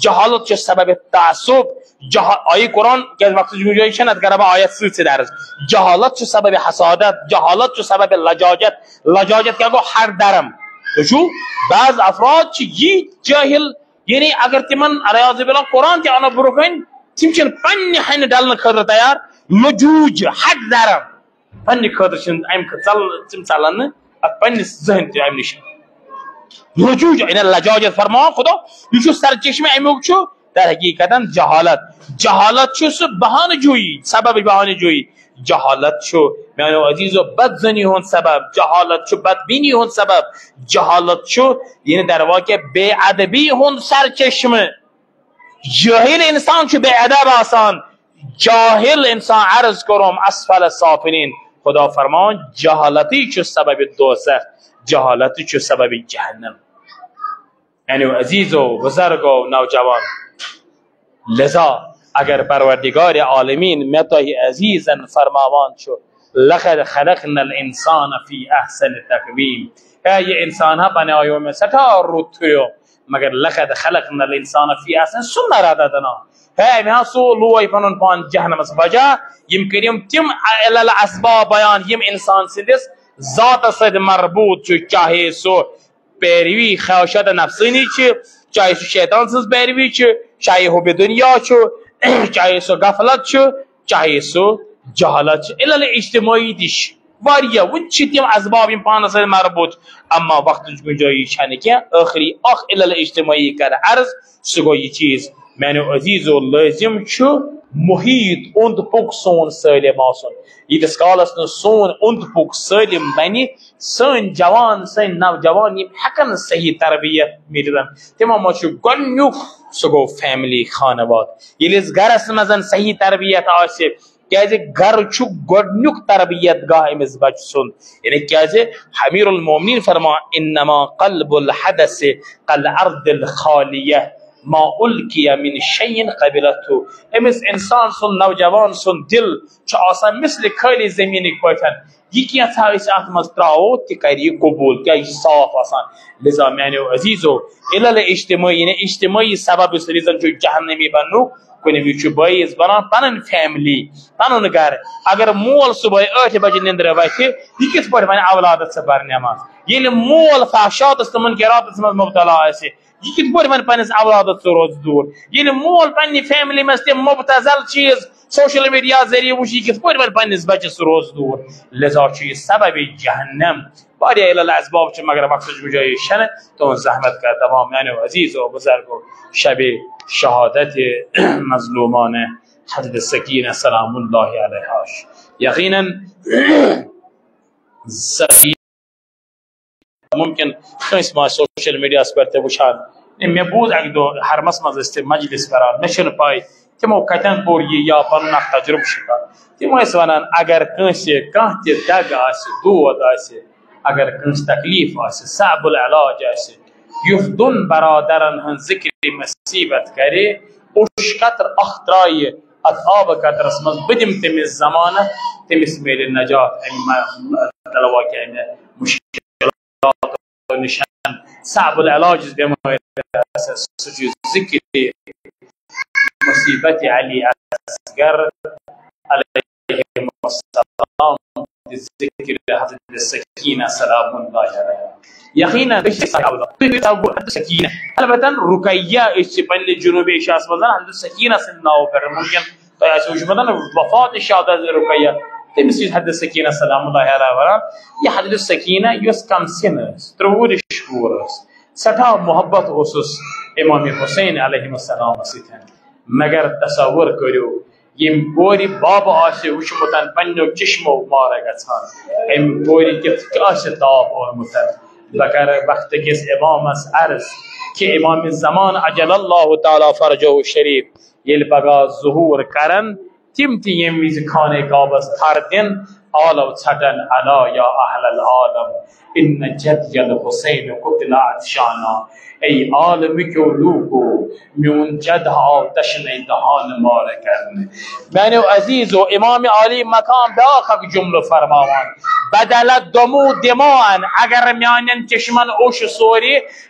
جہالت چھُ سبب تعصب۔ جہا-، آیہِ قرآن، کیازِ وقتٕچ گُنجٲیِش چھَنہٕ، اَتھ کَرٕ بہٕ آیت سۭتۍ سۭتۍ عرض۔ جہالت چھُ سبب حسادت، جہالت چھُ سبب لجاجت۔ لجاجت کیٛاہ گوٚو؟ ہٹ دھرم۔ تُہۍ چھِو، بعض افراد چھِ یی جٲہِل، یعنی اگر تِمن عیاذ باللہ قرآن تہِ اَنو برٛونٛہہ کَنہِ، تِم چھِنہٕ پننہِ ہنہِ ڈلنہٕ خٲطرٕ تیار۔ لجوج، ہٹ دھرم۔ پننہِ خٲطرٕ چھِنہٕ اَمہِ خٲطرٕ ژل-، تِم ژلان نہٕ اَتھ پننِس زٕہٕنۍ تہِ اَمہِ نِش۔ لجوج، یعنی لجاجت فرماوان خدا، یہِ چھُ سرچشمہٕ اَمیُک چھُ، در حقیقتاً جہالت۔ جہالت چھُ سُہ بہانہٕ جویی، سبب بہانہٕ جویی۔ جہالت چھُ، میانیو عزیزو، بدزنی ہُنٛد سبب، جہالت چھُ بدبینی ہُنٛد سبب، جہالت چھُ، یعنی در واقع بے ادبی ہُنٛد سرچشمہٕ۔ جٲہِل اِنسان چھُ بے ادب آسان، جاہِل اِنسان، عرض کوٚرُم، اسفل سافلین۔ خدا فرماوان، جہالتی چھُ سبب دوزخ، جہالتی چھُ سبب جہنم۔ یعنی عزیزو، بزرگو، نوجوان، لذا اگر پروردگار عالمین مےٚ تۄہہِ عزیزن فرماوان چھُ، "لقد خلقنا الانسان فی احسن تقویم"، اے، یہِ انسان ہا بناویو مےٚ سٮ۪ٹھاہ رُت تھُریو، مگر "لقد خلقنا الانسان فی احسن"، سُہ نہ ردا دنا۔ ہے، مےٚ ہا سُہ لوے پنُن پان جہنمس۔ وجہ، یِم کٔرِم تِم علل اسباب بیان، یِم انسان سٕنٛدِس ذاتس سۭتۍ مربوط چھُ، چاہے سُہ پیروی خواہشات نفسانی چھِ، چاہے سُہ شیطان سٕنٛز پیروی چھِ، چاہے حب دنیا چھُ، چاہے سُہ غفلت چھُ، چاہے سُہ جہالت چھِ، علل اجتماعی تہِ چھِ واریاہ۔ وۄنۍ چھِ تِم اسباب یِم پانس سۭتۍ مربوط، اما وقتٕچ گُنجٲیِش چھنہٕ کینٛہہ۔ ٲخری اکھ علل اجتماعی کرٕ عرض، سُہ گوٚو یہِ چیٖز۔ میانیو عزیزو، لٲزم چھُ محیط، اوٚنٛد پوٚک سون سٲلِم آسُن۔ ییٖتِس کالس نہٕ سون اوٚنٛد پوٚک سٲلِم بنہِ، سٲنۍ جوان، سٲنۍ نوجوان یِم ہٮ۪کن صحیح تربیت میٖلِتھ، تِمو منٛز چھُ گۄڈٕنیُک، سُہ گوٚو فیملی، خانواد۔ ییٚلہِ أسۍ گرس منٛز صحیح تربیت آسہِ، کیازِ گرٕ چھُ گۄڈٕنیُک تربیت گاہ أمِس بچہٕ سُنٛد۔ یعنی کیازِ امیر المومنین فرمان، "انما قلب الحدث کالارض الخالیہ"۔ ما القی من شیء قبلته، أمِس اِنسان سُنٛد، نوجوان سُنٛد دِل چھُ آسان مثل خٲلی زٔمیٖنٕکۍ پٲٹھۍ۔ یہِ کینٛژھا أسۍ اَتھ منٛز ترٛاوو، تہِ کَرِ یہِ قبوٗل، کیٛازِ یہِ چھُ صاف آسان۔ لذا میٛانیو عزیٖزو، علل اجتمٲعی، یعنی اجتمٲعی سبب یُس reason چھُ جہنمی بننُک، کُنہِ وِزِ چھُ بٲیِس بنان پنٕنۍ family، پنُن گرٕ۔ اگر مول صبحٲے ٲٹھِ بجہِ نِندرِ وۄتھِ، یہِ کِتھ پٲٹھۍ وَنہِ اولادس ژٕ پَر نٮ۪ماز؟ ییٚلہِ مول فحشاتس تہٕ منکراتس منٛز مبتلا آسہِ، یہِ کِتھ پٲٹھۍ وَنہِ پننِس اولادس ژٕ روز دوٗر؟ ییٚلہِ مول پننہِ family منٛز تِم مبتذل چیٖز social media ذٔریعہٕ وٕچھِ، یہِ کِتھ پٲٹھۍ وَنہِ پننِس بچس ژٕ روز دوٗر؟ لذا چھُ یہِ سبب جہنم۔ واریاہ علل اسباب چھِ، مگر وقتٕچ گُنجٲیِش چھَنہٕ۔ تُہٕنٛز زحمت کر تمام میانیو عزیزو بزرگو، شب شہادت مظلومان حضرت سکینہ سلام اللہ علیہا۔ یقیناً سکینہ ممکن کٲنٛسہِ ما آسہِ social media ہَس پٮ۪ٹھ تہِ وٕچھان۔ ہے، مےٚ بوٗز اَکہِ دۄہ حرمس منٛز ٲسۍ تِم مجلس کران، مےٚ چھَنہٕ پَے تِمو کَتٮ۪ن پوٚر یہِ یا پَنُن اَکھ تجرُبہٕ چھُ کانٛہہ۔ تِم ٲسۍ وَنان، اگر کٲنٛسہِ کانٛہہ تہِ دگ آسہِ، دود آسہِ، اگر کٲنٛسہِ تکلیٖف آسہِ، صعب العلاج آسہِ، یُس دۄن برادرن ہٕنٛز ذِکرِ مصیبت کرِ، اوٚش قطر اکھ ترٛایہِ اتھ آبہٕ قطرس منٛز، بہٕ دِمہٕ تٔمِس ضمانت، تٔمِس میلہِ نجات امہِ م-، دلوا کہِ امہِ مُشکلاتو نِش۔ صعب العلاج یُس بٮ۪مٲرۍ آسہِ، سُہ چھُ ذِکرِ مصیبت علی اصغر علیہ السلام، ذِکرِ حضرت سکینہ سلام اللہ علیہا۔ یقیناً أسۍ چھِ سکینہ۔ البتہ رقیہ، أسۍ چھِ پننہِ جنوبی ایشیاہس منٛز حضرت سکینہ سٕنٛدِ ناوٕ پٮ۪ٹھ، ممکن تۄہہِ آسہِ وٕچھمُت وفات شہادت رقیہ، تٔمِس چھِ حضرت سکینہ سلام اللہ علیہا ونان۔ یہِ حضرت سکینہ یۄس کم سن ٲس، ترٛوٚوُہ رِش کوٗر ٲس، سٮ۪ٹھاہ محبت اوسُس امام حسین علیہ السلام سۭتۍ۔ مگر تصور کٔرِو، ییٚمہِ کورِ بابہٕ آسہِ وٕچھمُت پننیو چشمو مارٕ گژھان، أمۍ کورِ کیُتھ آسہِ تاپھ اوٚنمُت۔ بہٕ کرٕ وقتہٕ کِس امامس عرض کہِ امام زمان عجل اللہ تعالیٰ فرجہ شریف ییٚلہِ پگاہ ظہور کرن، تِم تہِ ییٚمہِ وِزِ خانہ کعبس تھر دِن، آلو ژھٹن، الا یا اہل العالم، ان جدی الحسین قتل عطشانا۔ اے عالمکیو لوٗکو، میون جد آو تشنَے دہان مارٕ کرنہٕ۔ میانیو عزیزو، امام عالی مقام بیاکھ اکھ جملہٕ فرماوان، بدلت دموع دماء، اگر میانٮ۪ن چشمن اوٚش سورِ،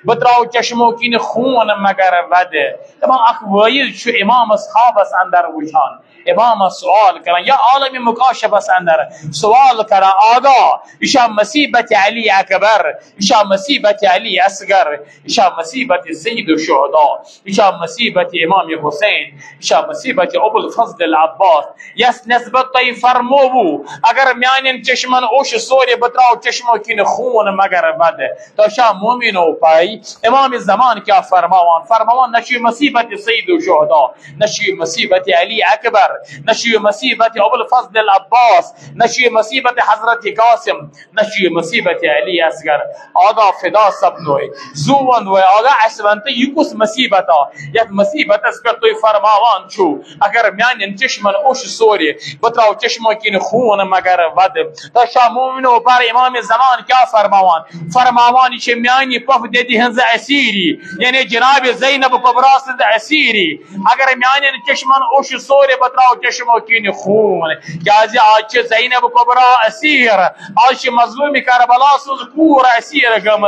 بہٕ تراوٕ چشمو کِنۍ خوٗن مگر ودٕ۔ دپان اکھ وٲیِل چھُ امامس خوابس اندر وٕچھان، امامس سوال کران، یا عالم مکاشفس اندر سوال کران، آغا، یہِ چھا مصیبت علی اکبر، یہِ چھا مصیبت علی اصغر، یہِ چھا مصیبت سید الشہداء، یہِ چھا مصیبت امام حسین، یہِ چھا مصیبت ابو الفضل العباس، یس نسبت تۄہہِ فرمووُ، اگر میانٮ۪ن چشمن اوٚش سورِ، بہٕ تراوٕ چشمو کِنۍ خوٗن مگر ودٕ۔ تۄہہِ چھا مومنو پاے؟ امام زمان کیٛاہ فرماوان؟ فرماوان، نہ چھُ یہِ مصیبت سید الشہداء، نہ چھُ یہِ مصیبت علی اکبر، نہ چھُ یہِ مصیبت ابو الفضل العباس، نہ چھُ یہِ مصیبت حضرت قاسم، نہ چھُ یہِ مصیبت علی اصغر۔ آغا فدا سپدوے، زُو ووٚنوے، آغا اسہِ ون تہٕ یہِ کُس مصیبت آ، یتھ مصیبتس پٮ۪ٹھ تُہۍ فرماوان چھِو، اگر میانٮ۪ن چشمن اوٚش سورِ، بہٕ تراوٕ چشمو کِنۍ خوٗن مگر ودٕ۔ تۄہہِ چھا مومنو پاے امام زمان کیٛاہ فرماوان؟ فرماوان، یہِ چھِ میانہِ پۄپھٕ دٮ۪دِ ہٕنٛز اسیٖری، یعنی جناب زینب کبریٰ سٕنٛز اسیٖری۔ اگر میانٮ۪ن چشمن اوٚش سورِ، بہٕ تراوٕ چشمو کِنۍ خوٗن، کیٛازِ آز چھِ زینب کبریٰ اسیٖر، آز چھِ مظلوم کربلا سٕنٛز کوٗر اسیٖر گٔمٕژ۔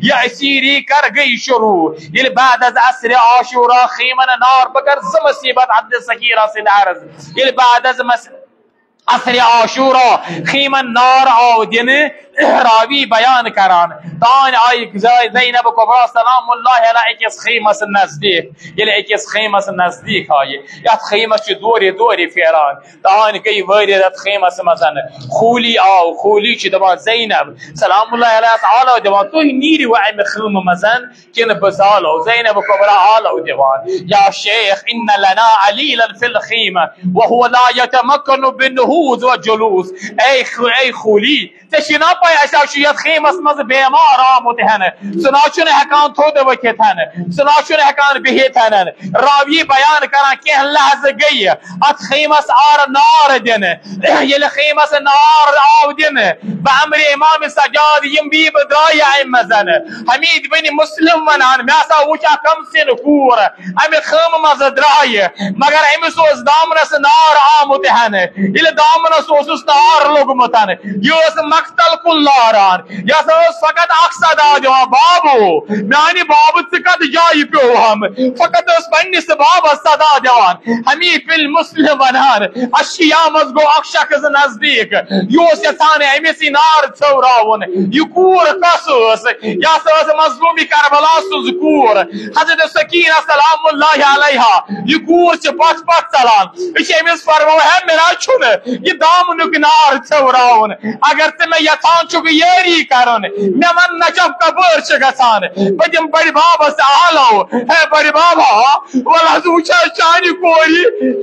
یہِ اسیٖری کر گٔے شروع؟ ییٚلہِ بعد از عصرِ عاشورا خیمن نار، بہٕ کر زٕ مصیبت حضرت سکینہ سٕنٛدۍ عرض، ییٚلہِ بعد از مس-، عصرِ عاشورا خیمن نار آو دِنہٕ، راوی بیان کران، تانۍ آیہِ زینب کبریٰ سلام اللہ علیہا أکِس خیمس نزدیٖک۔ ییٚلہِ أکِس خیمس نزدیٖک آیہِ، یتھ خیمس چھِ دورِ دورِ پھیران، تانۍ گٔے وٲرِو یتھ خیمس منٛز۔ خولی آو، خولی چھِ دپان، زینب سلام اللہ علیہس آلو دِوان، تُہۍ نیٖرِو امہِ خیمہٕ منٛز۔ کِنہٕ بہٕ زالو؟ زینب کبریٰ آلو دِوان، یا شیخ، ان لنا علیلا فی الخیمہ وهو لا یتمکن بنہ، موٗد و جلوٗس۔ اے خ-، اے خوٗلی، ژےٚ چھے نا پَے، اَسہِ حظ چھُ یَتھ خیمَس منٛز بیمار آمُت ہٮ۪نہٕ۔ سُہ نہ حظ چھُنہٕ ہٮ۪کان تھوٚد ؤتھِتھ ہٮ۪نہٕ، سُہ نہ حظ چھُنہٕ ہٮ۪کان بِہِتھ ہٮ۪نہٕ۔ راوی بیان کران، کینٛہہ لحظہٕ گٔیہِ اَتھ خیمَس آرٕ نار دِنہٕ۔ ییٚلہِ خیمَس نار آو دِنہٕ، بہٕ امرِ امام سجاد، یِم بیٖبہٕ درٛایہِ اَمہِ منٛز۔ حمید بن مسلم وَنان، مےٚ ہسا وُچھ اَکھ کم سِن کوٗر، امہِ خٲمہٕ منٛز درٛایہِ، مگر أمِس اوس دامنس نار آمُت ہٮ۪نہٕ۔ ییٚلہِ دامنس اوسُس نار لوٚگمُت، یہِ ٲس مقتل کُن لاران۔ یہِ ہسا ٲس فقط اکھ صدا دِوان، "بابو، میانہِ بابہٕ، ژٕ کتھ جایہِ پیوٚوہم؟" فقط ٲس پننِس بابس صدا دِوان۔ حمید بن مسلم ونان، اشیا منٛز گوٚو اکھ شخص نزدیک، یہِ اوس یژھان أمِس یہِ نار ژھیوراوُن۔ یہِ کوٗر کۄس ٲس؟ یہِ ہسا ٲس مظلوم کربلا سٕنٛز کوٗر، حضرت سکینہ سلام اللہ علیہا۔ یہِ کوٗر چھِ پتھ پتھ ژلان۔ یہِ چھِ أمِس فرماوان، ہے، مےٚ نہ حظ چھُنہٕ یہِ دامنُک نار ژھیوراوُن۔ اگر ژٕ مےٚ یژھان چھُکھ یٲری کرُن، مےٚ وَن نجف کپٲرۍ چھِ گژھان، بہٕ دِمہٕ بٔڑِ بابس آلو۔ ہے بٔڑِ بابا، وَلہٕ حظ وٕچھ حظ چانہِ کورِ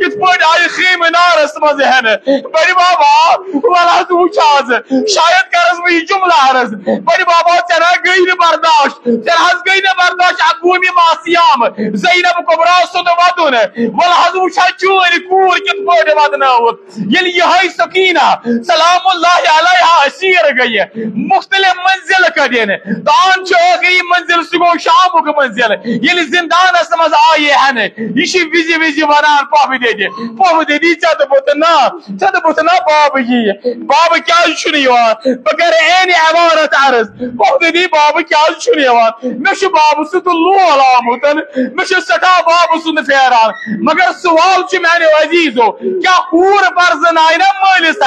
کِتھ پٲٹھۍ آیہِ خیمہٕ نارس منٛز ہٮ۪نہٕ۔ بٔڑِ بابا، وَلہٕ حظ وٕچھ حظ، شاید کرس بہٕ یہِ جملہٕ عرض۔ بٔڑِ بابا، ژےٚ نہ گٔے نہٕ برداشت، ژےٚ نہ حظ گٔے نہٕ برداشت اَکوُہمہِ ماہ صیام، زینب کبریٰ سُنٛد وَدُن۔ وَلہٕ حظ وٕچھ حظ چٲنۍ کوٗر کِتھ پٲٹھۍ وَدنٲوٕکھ۔ ییٚلہِ یِہوٚے سکینہ سلام اللہ علیہا اسیر گٔیہِ، مختلف منزل کٔڑِن۔ تان چھُ ٲخری منزل، سُہ گوٚو شامُک منزل۔ ییٚلہِ زندانس منٛز آیہِ ہٮ۪نہٕ، یہِ چھِ وِزِ وِزِ ونان، "پۄپھٕ دٮ۪دِ، پۄپھٕ دٮ۪دِ، ژےٚ دوٚپُتھ نا، ژےٚ دوٚپُتھ نا بابہٕ یِیہِ۔ بابہٕ کیٛازِ چھُنہٕ یِوان؟" بہٕ کرٕ عینِ عبارت عرض۔ پۄپھٕ دٮ۪دِ، بابہٕ کیٛازِ چھُنہٕ یِوان؟ مےٚ چھُ بابہٕ سُنٛد لول آمُت، مےٚ چھُ سٮ۪ٹھاہ بابہٕ سُنٛد پھیران۔ مگر سوال چھُ میانیو عزیزو، کیٛاہ کوٗر پرزنایہِ نا مٲلِس؟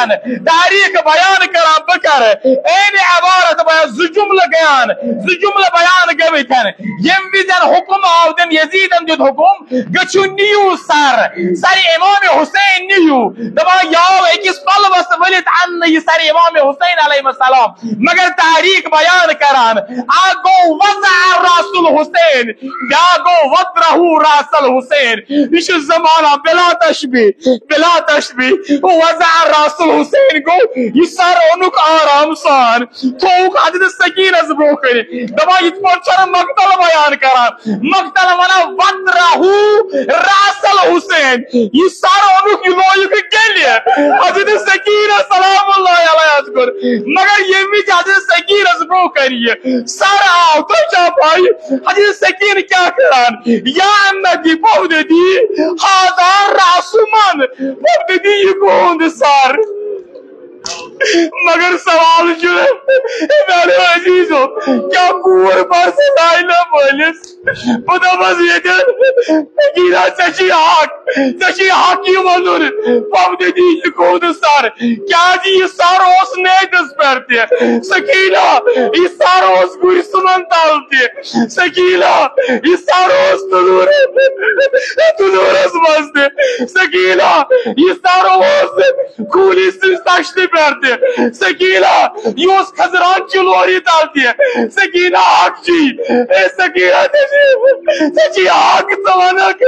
تاریخ بیان کران بہٕ کرٕ عینِ عبارت بیان، زٕ جملہٕ بیان، زٕ جملہٕ بیان گٔمٕتۍ۔ ییٚمہِ وِزِ حُکُم آو دِنہٕ، یزیدن دیُت حُکُم، "گٔژھِو نِیِو سر، سر امام حسین نِیِو۔" دپان، یہِ آو أکِس پلوس ؤلِتھ اننہٕ، یہِ سر امام حسین علیہ السلام۔ مگر تاریخ بیان کران، اکھ گوٚو وضع راس الحسین، بیاکھ گوٚو وطرہ راس الحسین۔ یہِ چھُ زمانہ بلا تشبیہ، بلا تشبیہ۔ وضع راس الحسین گوٚو، یہِ سر اوٚنُکھ آرام سان، تھووُکھ حضرت سکینس برونٛہہ کنہِ۔ دپان، یِتھ پٲٹھۍ چھنہٕ مقتل بیان کران، مقتل ونان وطرہ راس الحسین۔ یہِ سر اوٚنُکھ، یہِ لویُکھ گلہِ۔ حضرت سکینہ سلام اللہ علیہس کوٚر۔ مگر ییٚمہِ وِزِ حضرت سکینس برونٛہہ کنہِ یہِ سر آو، تۄہہِ چھا پَے حضرت سکینہ کیٛاہ کران؟ یا امتی، پۄپھٕ دٮ۪دِ، ہذا راس من، پۄپھٕ دٮ۪دِ، یہِ گوٚو اُہُنٛد سر۔ مگر سوال چھُ، میانیو عزیزو، کیٛاہ کوٗر پرزنایہِ نا مٲلِس؟ بہٕ دپس ییٚتٮ۪ن، سکینہ، ژےٚ چھُے حق، ژےٚ چھُے حق یہِ ونُن۔ پۄپھٕ دٮ۪دِ، یہِ گوٚو نہٕ سر، کیٛازِ یہِ سر اوس نیتس پٮ۪ٹھ تہِ۔ سکینہ، یہِ سر اوس گُرۍ سُمن تل تہِ۔ سکینہ، یہِ سر اوس تنوٗرس، تنوٗرس منٛز تہِ۔ سکینہ، یہِ سر اوس خوٗنی سٕنٛزِ تشتہِ پٮ۪ٹھ تہِ۔ سکینہ، یہِ اوس خزران چہِ لورِ تل تہِ۔ سکینہ، حق چھُے۔ اے سکینہ، ژےٚ چھُے، ژےٚ چھُے حق، ژٕ ونکھ۔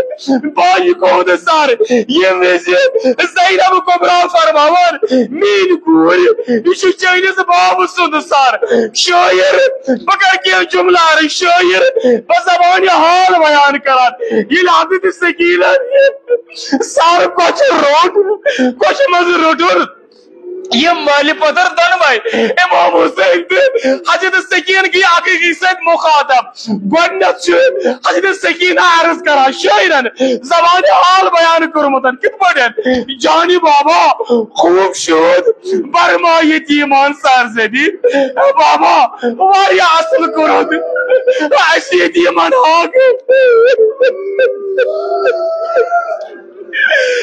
با، یہِ گوٚو نہٕ سر۔ ییٚمہِ وِزِ زینب کبریٰ فرماوان، میٛٲنۍ کوٗر، یہِ چھُ چٲنِس بابہٕ سُنٛد سر۔ شٲعر، بہٕ کرٕ کینٛہہ جملہٕ عرض۔ شٲعر، بہٕ زبانہِ حال بیان کران۔ ییٚلہِ حضرت سکینہ سر کۄچھِ روٚٹ، کۄچھِ منٛز روٚٹُن، یِم مٲلۍ پٔتٕر دۄنوَے، امام حسین تہٕ حضرت سکینہ گٔے اکھ أکِس سۭتۍ مخاطب۔ گۄڈٕنیتھ چھُ حضرت سکینہ عرض کران، شٲعرن زبانہِ حال بیان کوٚرمُت، کِتھ پٲٹھۍ؟ جانِ بابا، خوب شد بر ما یتیمان سرزمین۔ اے بابا، واریاہ اصل کوٚرُتھ، اسہِ یتیمن حق۔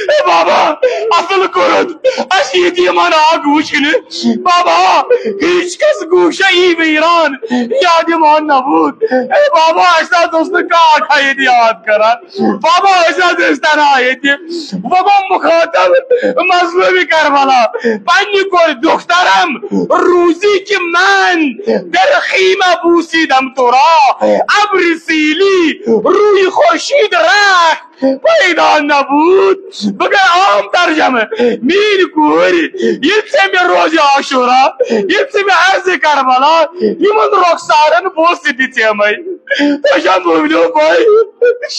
اے بابا، اصل کوٚرُتھ، اسہِ یتیمن حق وٕچھنہٕ۔ بابا، ہیچ کس گوشہ ای ویران، یاد مان نبود۔ اے بابا، اسہِ نہ حظ اوس نہٕ کانٛہہ اکھ ییٚتہِ یاد کران۔ بابا، أسۍ حظ ٲسۍ تنہا ییٚتہِ۔ وۄنۍ گوٚو مخاطب مظلوم کربلا۔ پننہِ کورِ، دخترم، روزی کہ من در خیمہ بوسیدم تو را، ابر سیلی، روی خورشید رخت، پیدا نبود۔ بہٕ گٔے عام ترجمہٕ۔ میٛٲنۍ کوٗر، ییٚلہِ ژےٚ مےٚ روزِ عاشورا، ییٚلہِ ژےٚ مےٚ عرضِ کربلا، یِمن رۄخسارن بوسہٕ دِژیمَے۔ تۄہہِ چھا مٲنِو پَے؟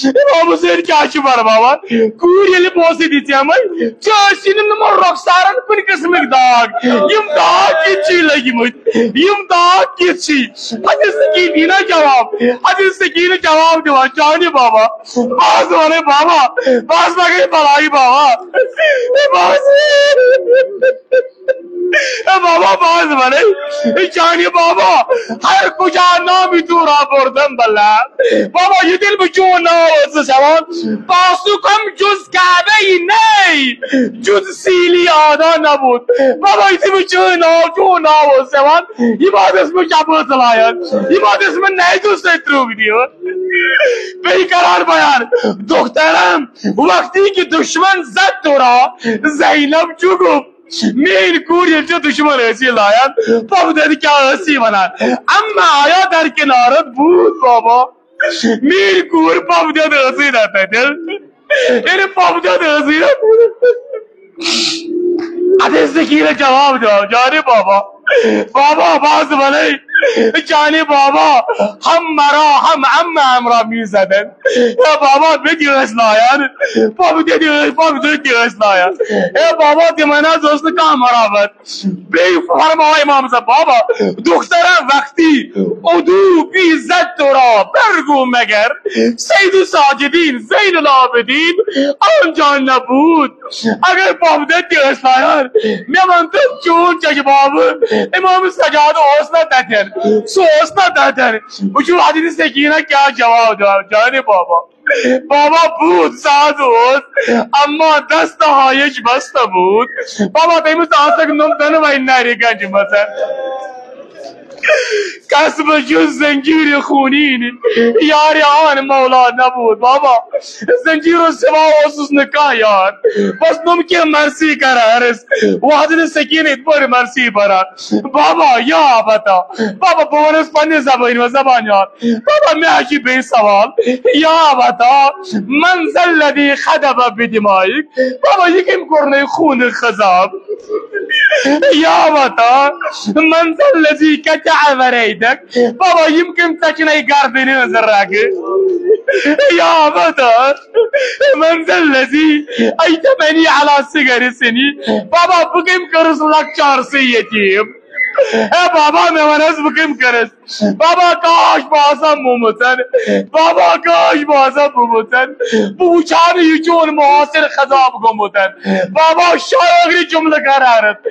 امام حسین کیٛاہ چھُ فرماوان؟ کوٗر ییٚلہِ بوسہٕ دِژیمَے، ژےٚ ٲسی نہٕ یِمن رۄخسارن کُنہِ قٕسمٕکۍ داغ۔ یِم داغ کِتھ چھِ لٔگۍ مٕتۍ؟ یِم داغ کِتھ چھِ؟ حضرت سکیٖن دی نا جواب۔ حضرت سکیٖن جواب دِوان، چانہِ بابا، بہٕ حظ وَنَے بابا، بہٕ حظ لَگَے بَلایہِ بابا۔ بہٕ حظ، بابا، بہٕ حظ وَنَے، چانہِ بابا، ہر کُجا نامی تو را بردم بلا۔ بابا، یہِ تیٚلہِ بہٕ چون ناو ٲسٕس ہٮ۪وان، پاسُک ہم جُز کعبے نَے، جُز سیلی آدا نبود۔ بابا، یُتھُے بہٕ چٲنۍ ناو، چون ناو اوس یِوان، یہِ ما دِژ مےٚ چپٲژ لایان، یہِ ما دِژ مےٚ نیزو سۭتۍ ترٛوو دِوان۔ بیٚیہِ کران بیان، دخترم، وقتی کہ دشمن زد تو را، زینب چو گفت۔ میٲنۍ کوٗر ییٚلہِ ژےٚ دُشمن ٲسی لایان، پۄپھ دۄدِ کیٛاہ ٲسی ونان؟ اما آیا در کنارت بھوت بابا۔ میٲنۍ کوٗر پۄپھ دۄدِ ٲسٕے نہ تتٮ۪ن۔ ییٚلہِ پۄپھ دۄدِ ٲسٕے نہ۔ ادٕ ٲسۍ نہٕ کِہیٖنۍ جواب دِوان، جانہِ بابا۔ بابا، بہٕ حظ وَنَے، چانہِ بابا، ہم مرا، ہم ام امرا میٖزدن۔ اے بابا، مےٚ تہِ ٲسۍ لایان۔ پۄپھ تہِ تہِ ٲسۍ، پۄپھ تہِ تہِ ٲسۍ لایان۔ اے بابا، تِمن حظ اوس نہٕ کانٛہہ مرا۔ بیٚیہِ فرماوان امام صٲب، بابا، دخترا وقتی ادو بی عزت تو را برگو مگر سید الساجدین زین العابدین آن جان نبود۔ اگر پۄپھ دۄدِ تہِ ٲسۍ لایان، مےٚ وَن تہٕ چون چچہِ بابہٕ امام سجاد اوس نہ تَتٮ۪ن؟ سُہ اوس نہ تَتٮ۪ن؟ وٕچھِو حضرت سکیٖنہ کیٛاہ جواب دِوان، جانہِ بابا۔ بابا، بھوت ساز اوس، اما دست ہایش بست بود۔ بابا، تٔمِس آسکھ نۄم دۄنوَے نرِ گنجہِ منٛز۔ قصب جُز زنجیٖرِ خوٗنیٖن یارِ آن مولا نبود۔ بابا، زنجیٖرو سوا اوسُس نہٕ کانٛہہ یار۔ بس نۄم کینٛہہ مرثی کران ٲسۍ۔ وۄنۍ حضرت سکیٖنہ یِتھ پٲٹھۍ مرثی پران۔ بابا، یا ابتا۔ بابا، بہٕ وَنہٕ حظ پننہِ زبٲنۍ منٛز، زبان یاد۔ بابا، مےٚ حظ چھِ بیٚیہِ سوال۔ یا ابتا، من ذا الذی خضب بدمائک؟ بابا، یہِ کٔمۍ کوٚر نہٕ خوٗنہٕ خضاب؟ یا ابتا، من ذا الذی قطع وریدک؟ بابا، یِم کٔمۍ ژَچنَے گردنہِ ہٕنٛز رگہٕ؟ یا ابتا، من ذا الذی ایتمنی علی صغر سنی؟ بابا، بہٕ کٔمۍ کٔرٕس لۄکچارسٕے یتیٖم؟ اے بابا، مےٚ وَن حظ، بہٕ کٔمۍ کٔرٕس؟ بابا، کاش بہٕ آسہٕ ہا مومُت۔ بابا، کاش بہٕ آسہٕ ہا مومُت۔ بہٕ وٕچھِ ہا نہٕ یہِ چون معاصر خضاب گوٚمُت۔ بابا، شاعری جملہٕ کر عرض۔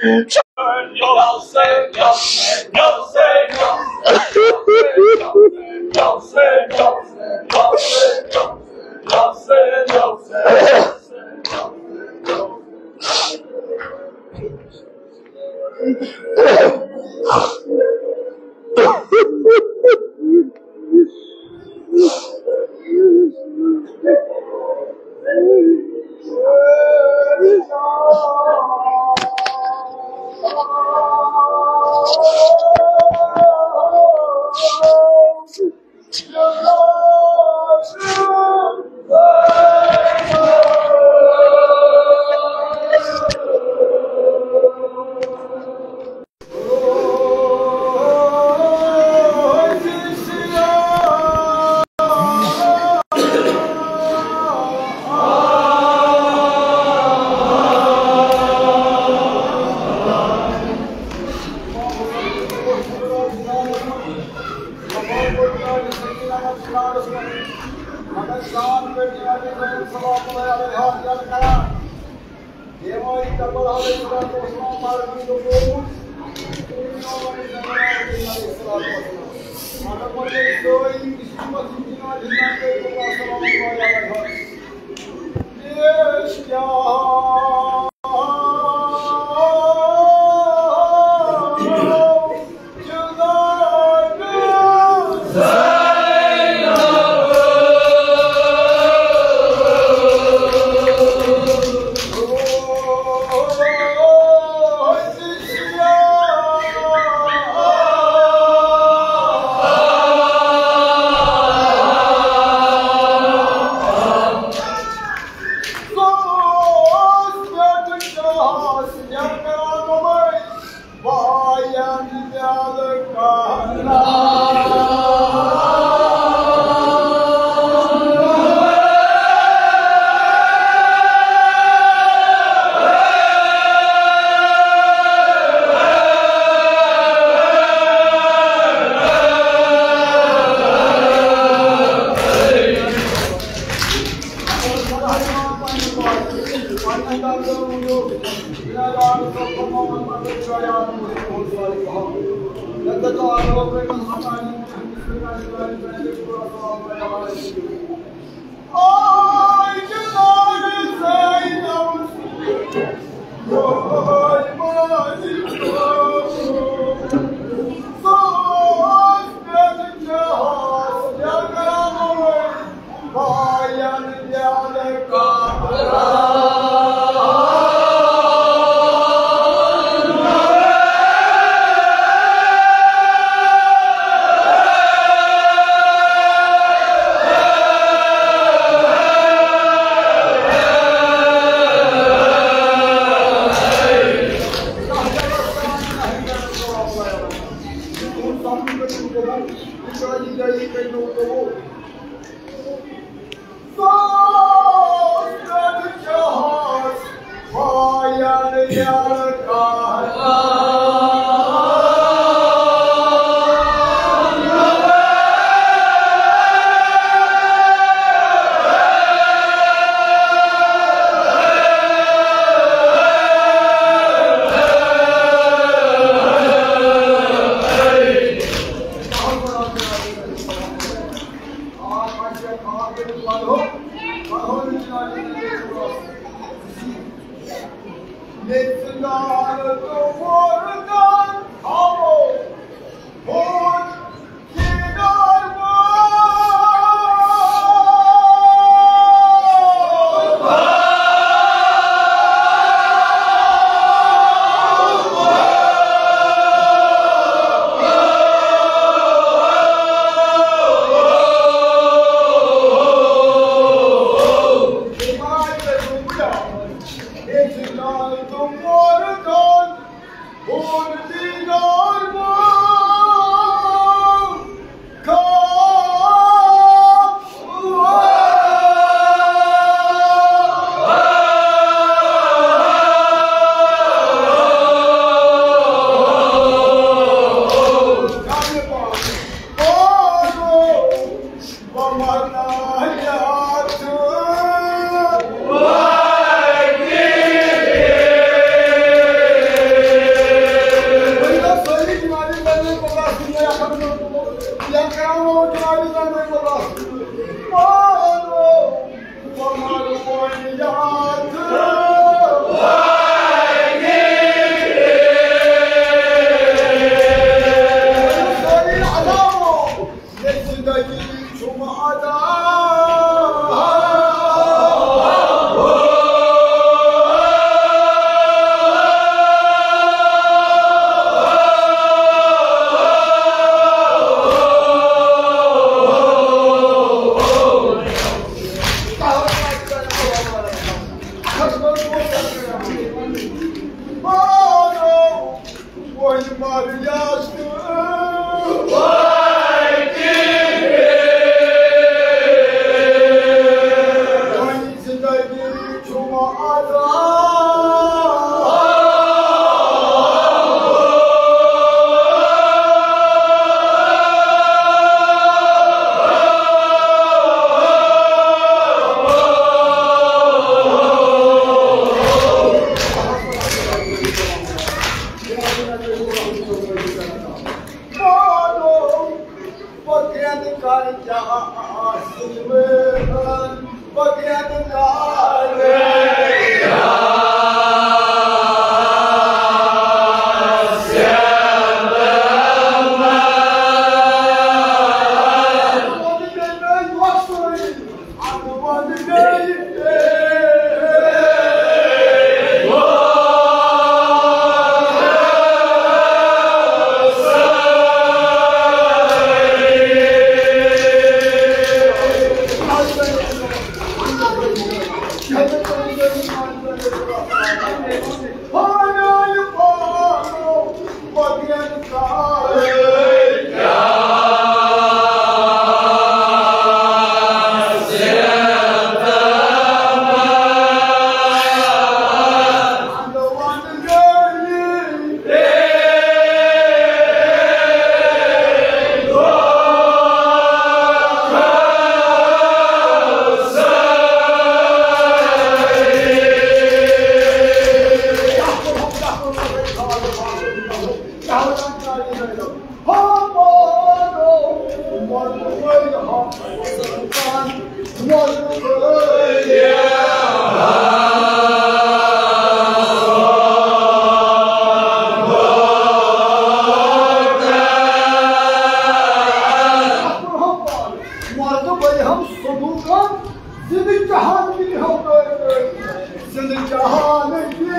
زندٕ جہان کِنۍ ہاو تۄہہِ، زندٕ جہان کِنۍ۔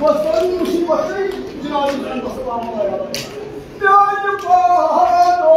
وۄنۍ سٲری مُصیٖبت گٔے جناب سلام علیکم۔ میٛانہِ پہاڑو۔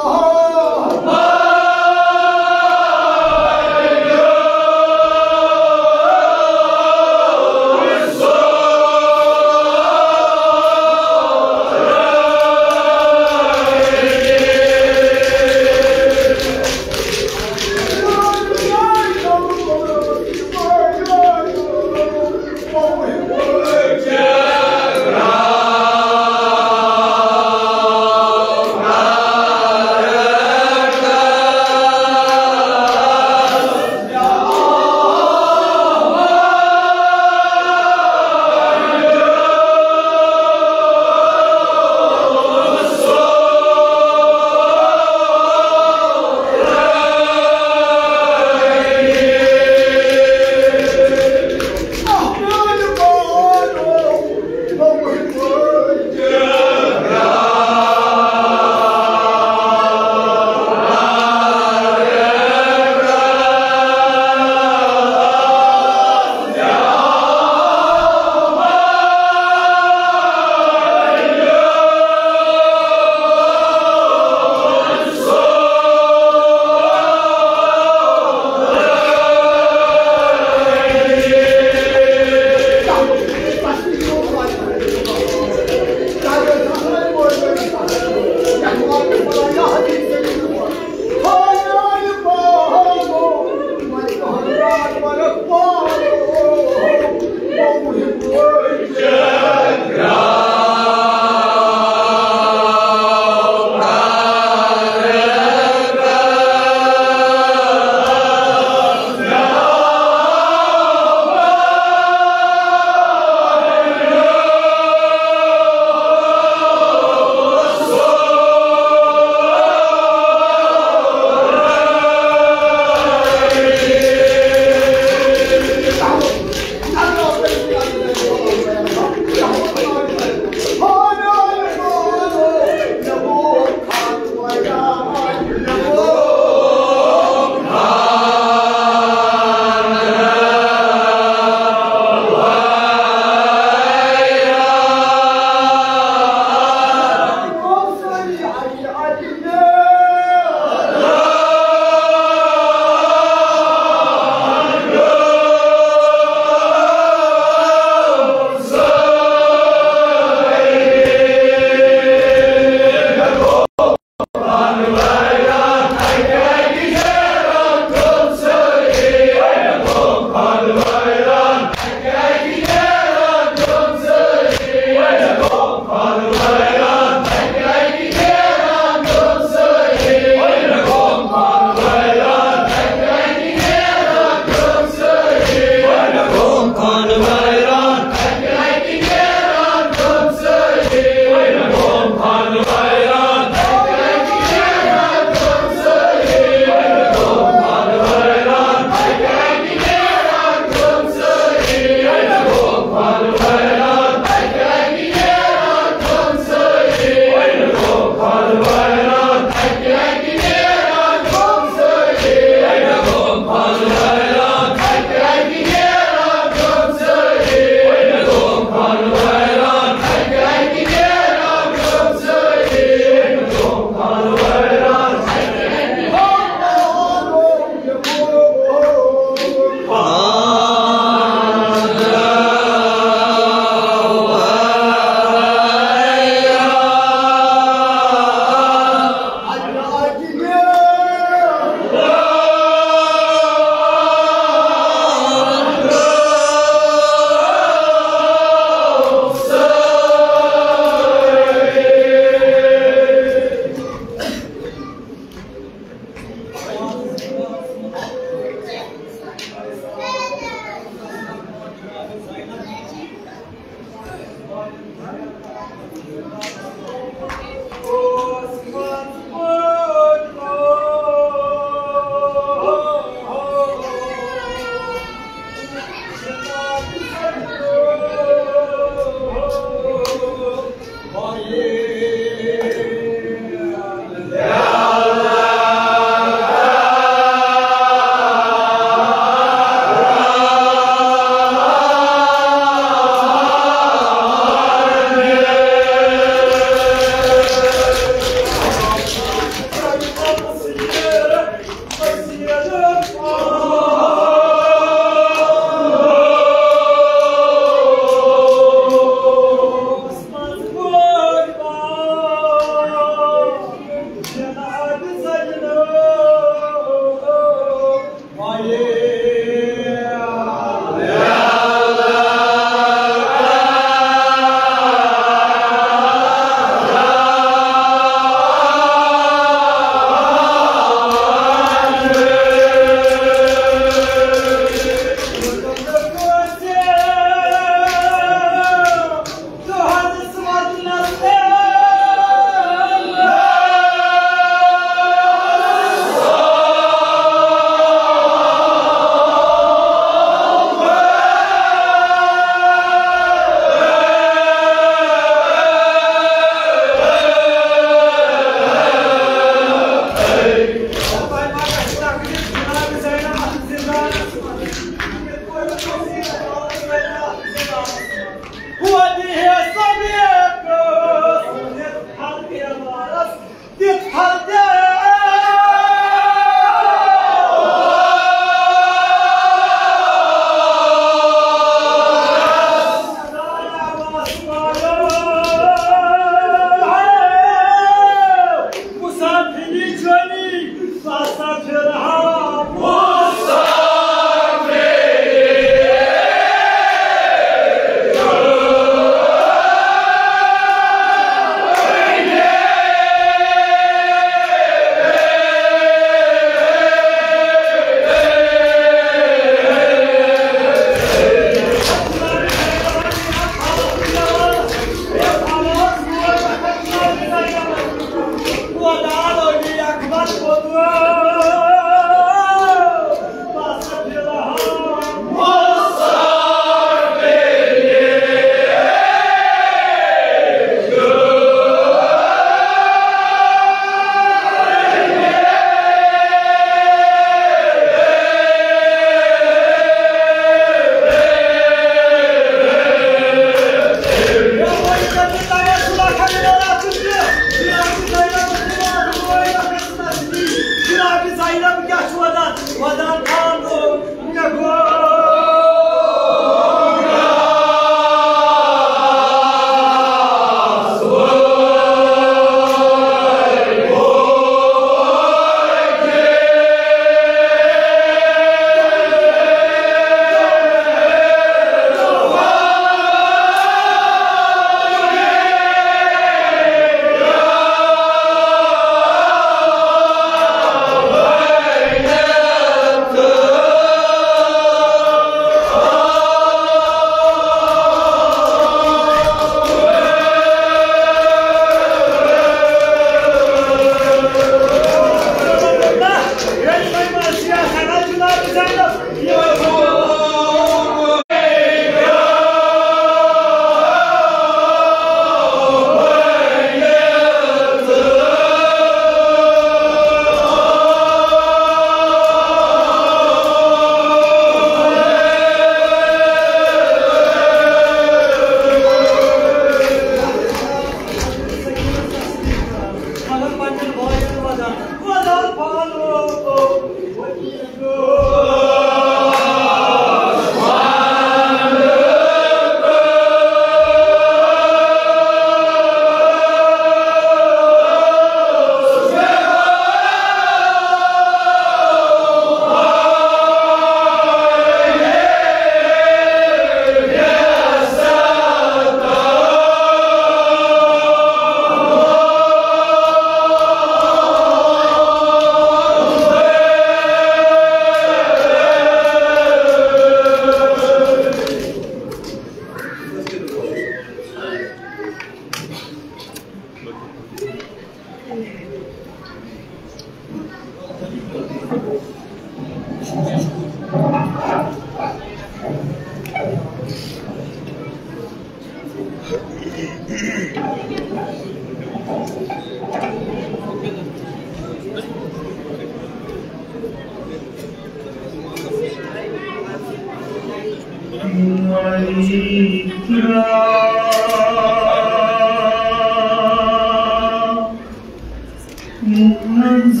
منٛز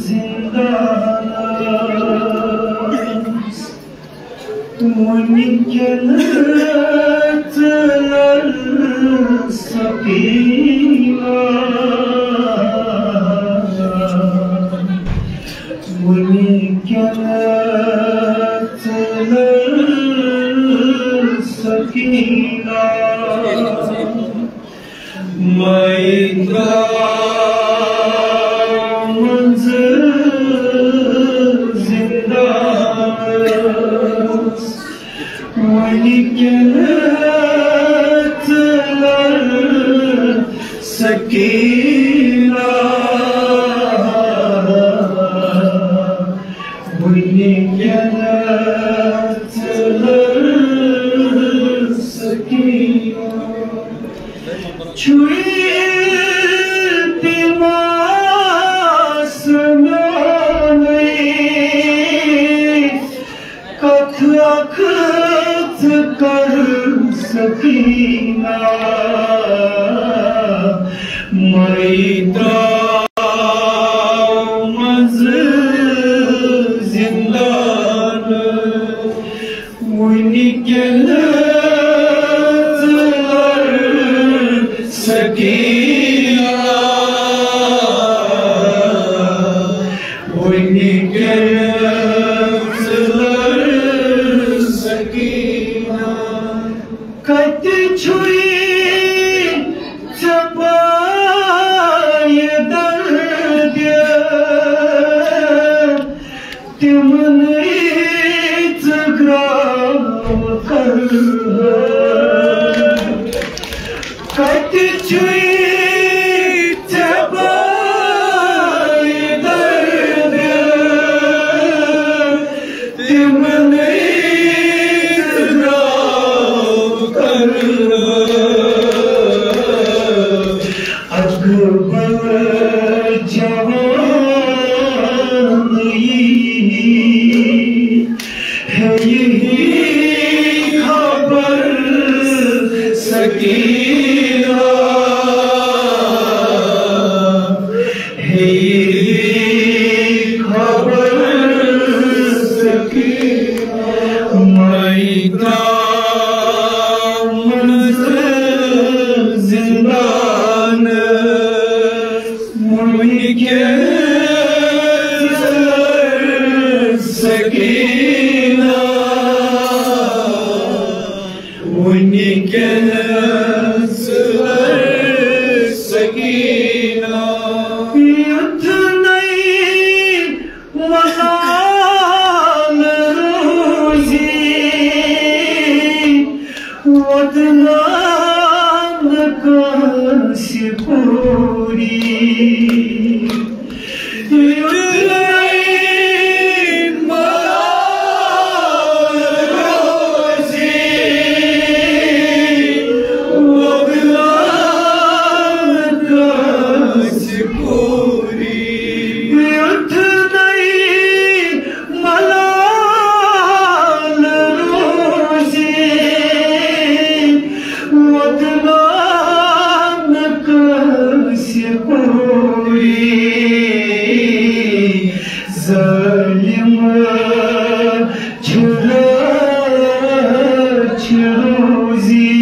زِنٛدٕ وٕنکیٚن ژٕ لر سکیٖنہ، وٕنکیٚن ژٕ لر سکیٖنہ۔ مَیہِ درٛاو منٛزٕ زِنٛدٕ وٕنکیٚن ژٕ لر سکیٖنہ، وٕنکیٚن ژٕ لر سکیٖنہ۔ چھُے تِم آسمانٕے کتھ اکھ ژٕ کر سکیٖنہ، مَیہِ درٛاو منٛزٕ زِنٛدٕ وٕنکیٚن ژٕ لر سکیٖنہ، وٕنکیٚن ژٕ لر سکیٖنہ۔ کتہِ چھُے ژےٚ پایہِ دردِ تِمنٕے ژٕ گرٛاو کرٕ۔ کتہِ چھُے ژےٚ پایہِ دردِ تِمنٕے ژٕ گرٛاو کرٕ۔ اکبر جوان یی، ہے یی خبر سکیٖنہ، ہے یی خبر سکیٖنہ۔ مَیہِ درٛاو منٛزٕ زِنٛدٕ وٕنکیٚن ژٕ لر سکیٖنہ، وٕنکیٚن ژٕ لر سکیٖنہ۔ یُتھ نَے ملال روزی وۄدنان کٲنٛسہِ کوٗری۔ یُتھ نَے ملال روزی وۄدنان کٲنٛسہِ کوٗری۔ یُتھ نَے ملال روزی وۄدنان کٲنٛسہِ کوٗری۔ ظٲلِم چھِ رٲچھ روزی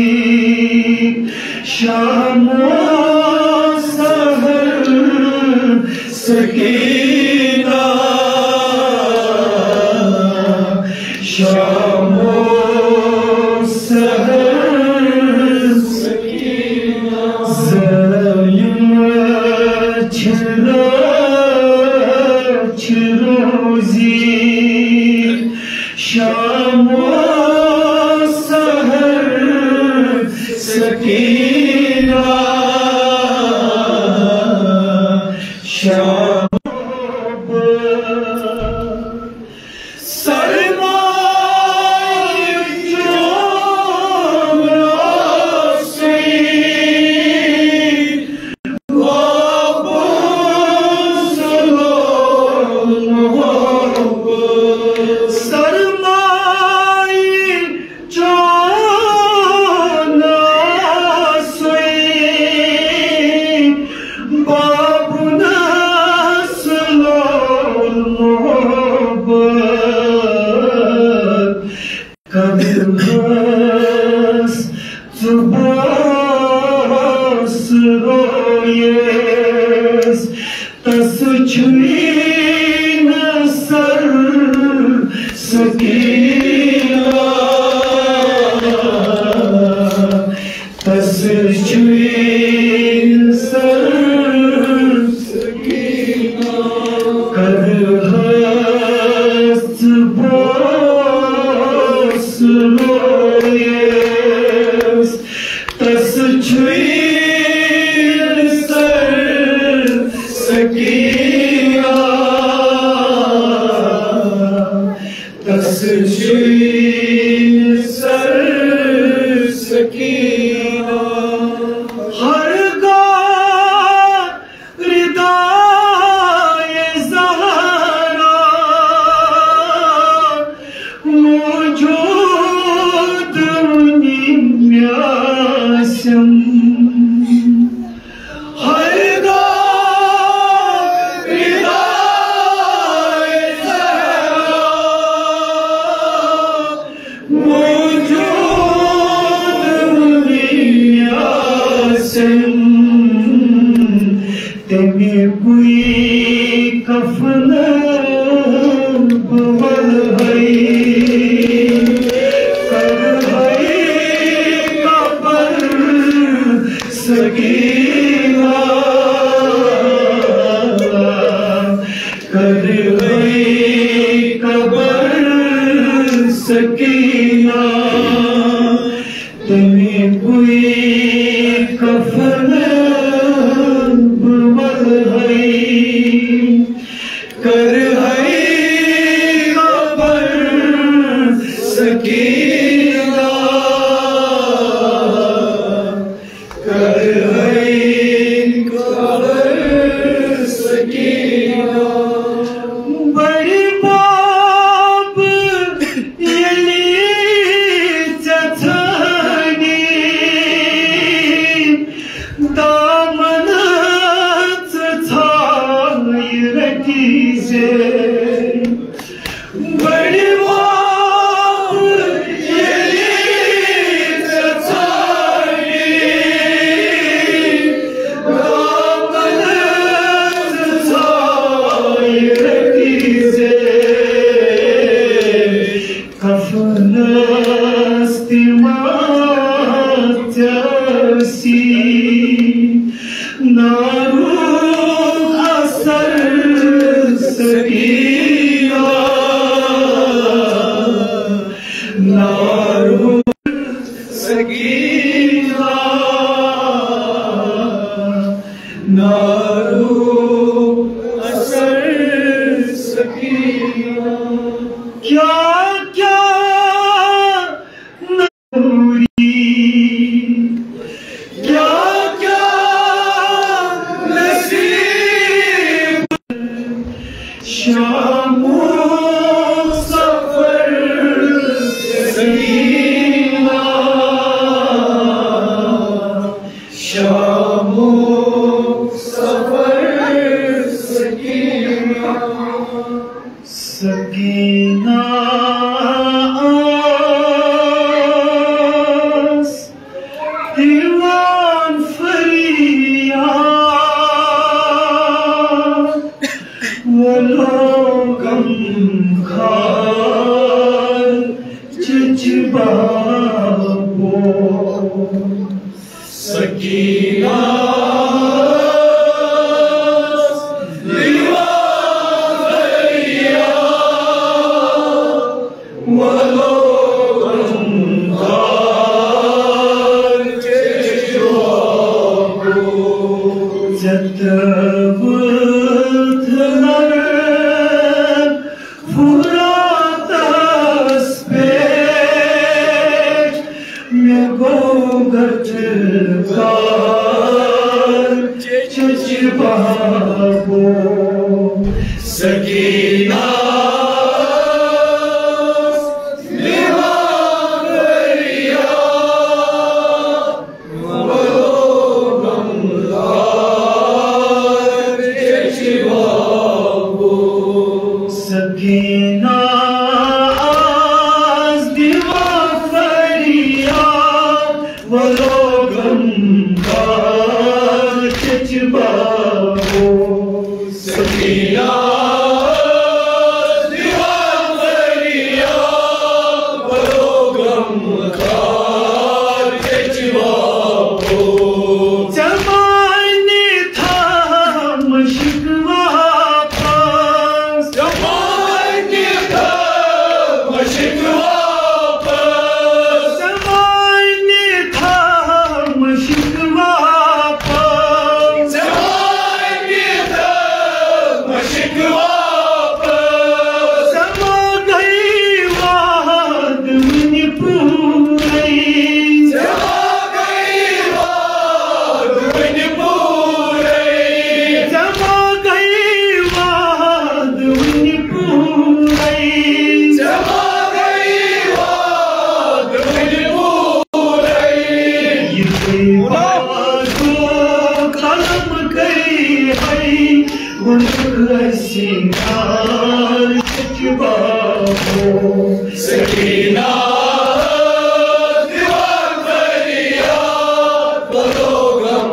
شام و سحر سکیٖنہ، شام و سحر سکیٖنہ۔ ظٲلِم چھِ رٲچھ روزی شام و سحر سکیٖنہ، شام سرمایہ جو تمے بُے کفن بہٕ ولہے، کرہے قبر سکینہ، کرہے قبر سکینہ۔ تمے بُے کفن بہٕ ولہے، کرہے قبر سکینہ، کرہے قبر سکینہ۔ بڑِ باب ییٚلہِ ژےٚ ژھٲنی دامن ژٕ ژھایہِ رٔٹی زِ۔ بڑِ باب ییٚلہِ ژےٚ ژھانہِ دامن ژٕ ژھایہِ رٔٹی زِ۔ کفنس تہِ ما ژےٚ سی نارُک اثر سکینہ، نارُک سکینہ، نارُک اثر سکینہ۔ کیا کیا نوری، کیا کیا نصیب۔ شامُک سفر سکینہ، شامُک سفر سکینہ۔ سکینہ ٲس دِوان فریاد، وَلو غمخوار چچبابو۔ سکینہ فراتس پٮ۪ٹھ مےٚ گوٚو گٹہٕ کار چچبابو۔ سکینہ سکینہ آس دِوان فریاد، وَلو غمخوار چچبابو۔ سکینہ آس دِوان فریاد، وَلو غمخوار چچبابو۔ ژےٚ مانہِ تھاو مشک واپس۔ ژےٚ مانہِ تھاو مشک واپس۔ ژےٚ مانہِ تھاو مشک واپس۔ ژےٚ مانہِ تھاو مشک واپس۔ ژےٚ ما گٔے وعدٕ وُنہِ پوٗرَے؟ ژےٚ ما گٔے وعدٕ وُنہِ پوٗرَے؟ ژےٚ ما گٔے وعدٕ وُنہِ پوٗرَے؟ ژےٚ ما گٔے وعدٕ وُنہِ پوٗرَے؟ یہِ گٔے وعدٕ قلم کٔرۍ ہے ووٚنُکھ اَسہِ یار چچبابو۔ سکینہ دِوان فریاد، وَلو غم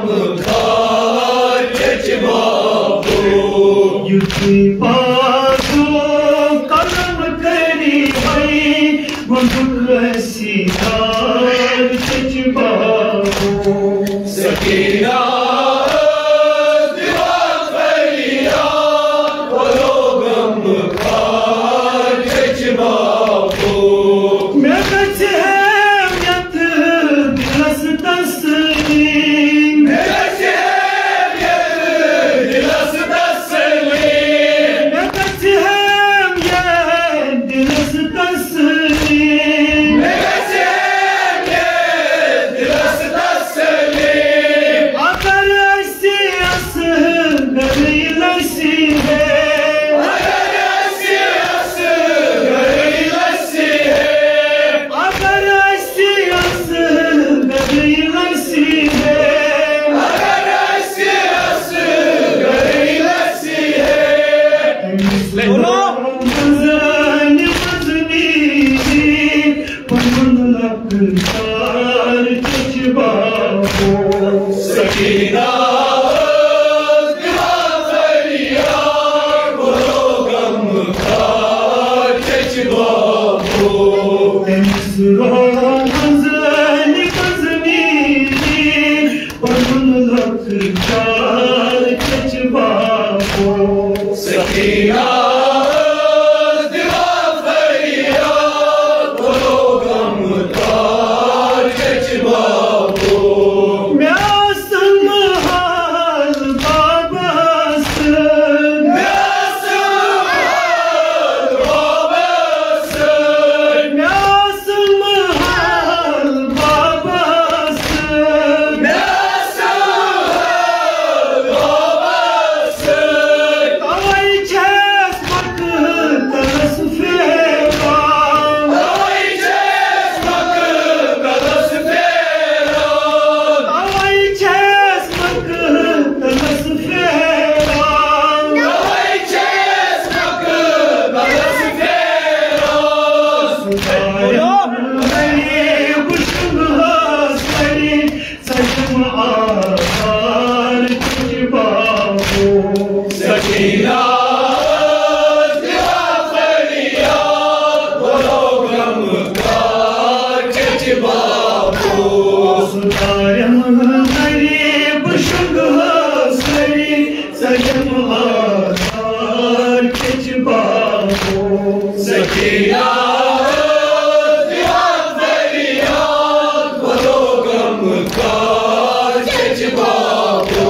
تارم غریب شنگ حاصل سجم آثار کچ بابو۔ سکینہ ٲس دِوان فریاد، وَلو غمخار کچ بابو۔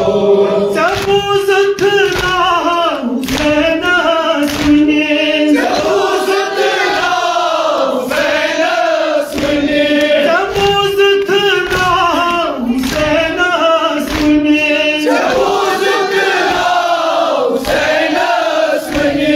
ژےٚ بوٗزُتھ ناو حسینس وُنہِ۔ ژےٚ بوٗزُتھ ناو حسینس وُنہِ۔ ژےٚ بوٗزُتھ ناو حسینس وُنہِ۔ ژےٚ بوٗزُتھ ناو حسینس وُنہِ۔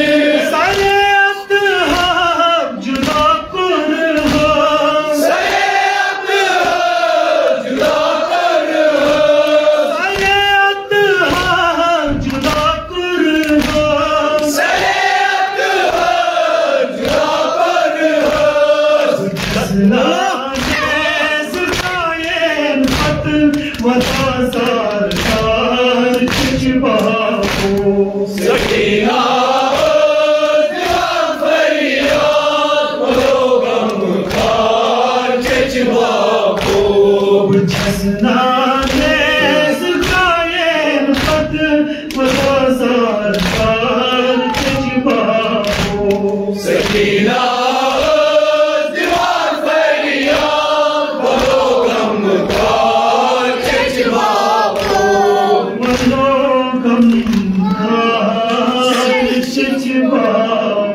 سرے اتحاد جدا کوٚرہَس۔ سرے اتحاد جدا کوٚرہَس۔ سرے اتحاد جدا کوٚرہَس۔ سرے اتحاد جدا کوٚرہَس۔ حسنہ زائن پتہٕ وفا زار زار چچ بابو۔ سکینہ ٲس دِوان فریاد، وَلو غمخار چچ بابو۔ بہٕ چھَس ناز زائن پتہٕ وفا زار زار چچ بابو۔ سکینہ ٲس دِوان فریاد، وَلو غمخار چچ بابو۔ وَلو غمخار چچ بابو۔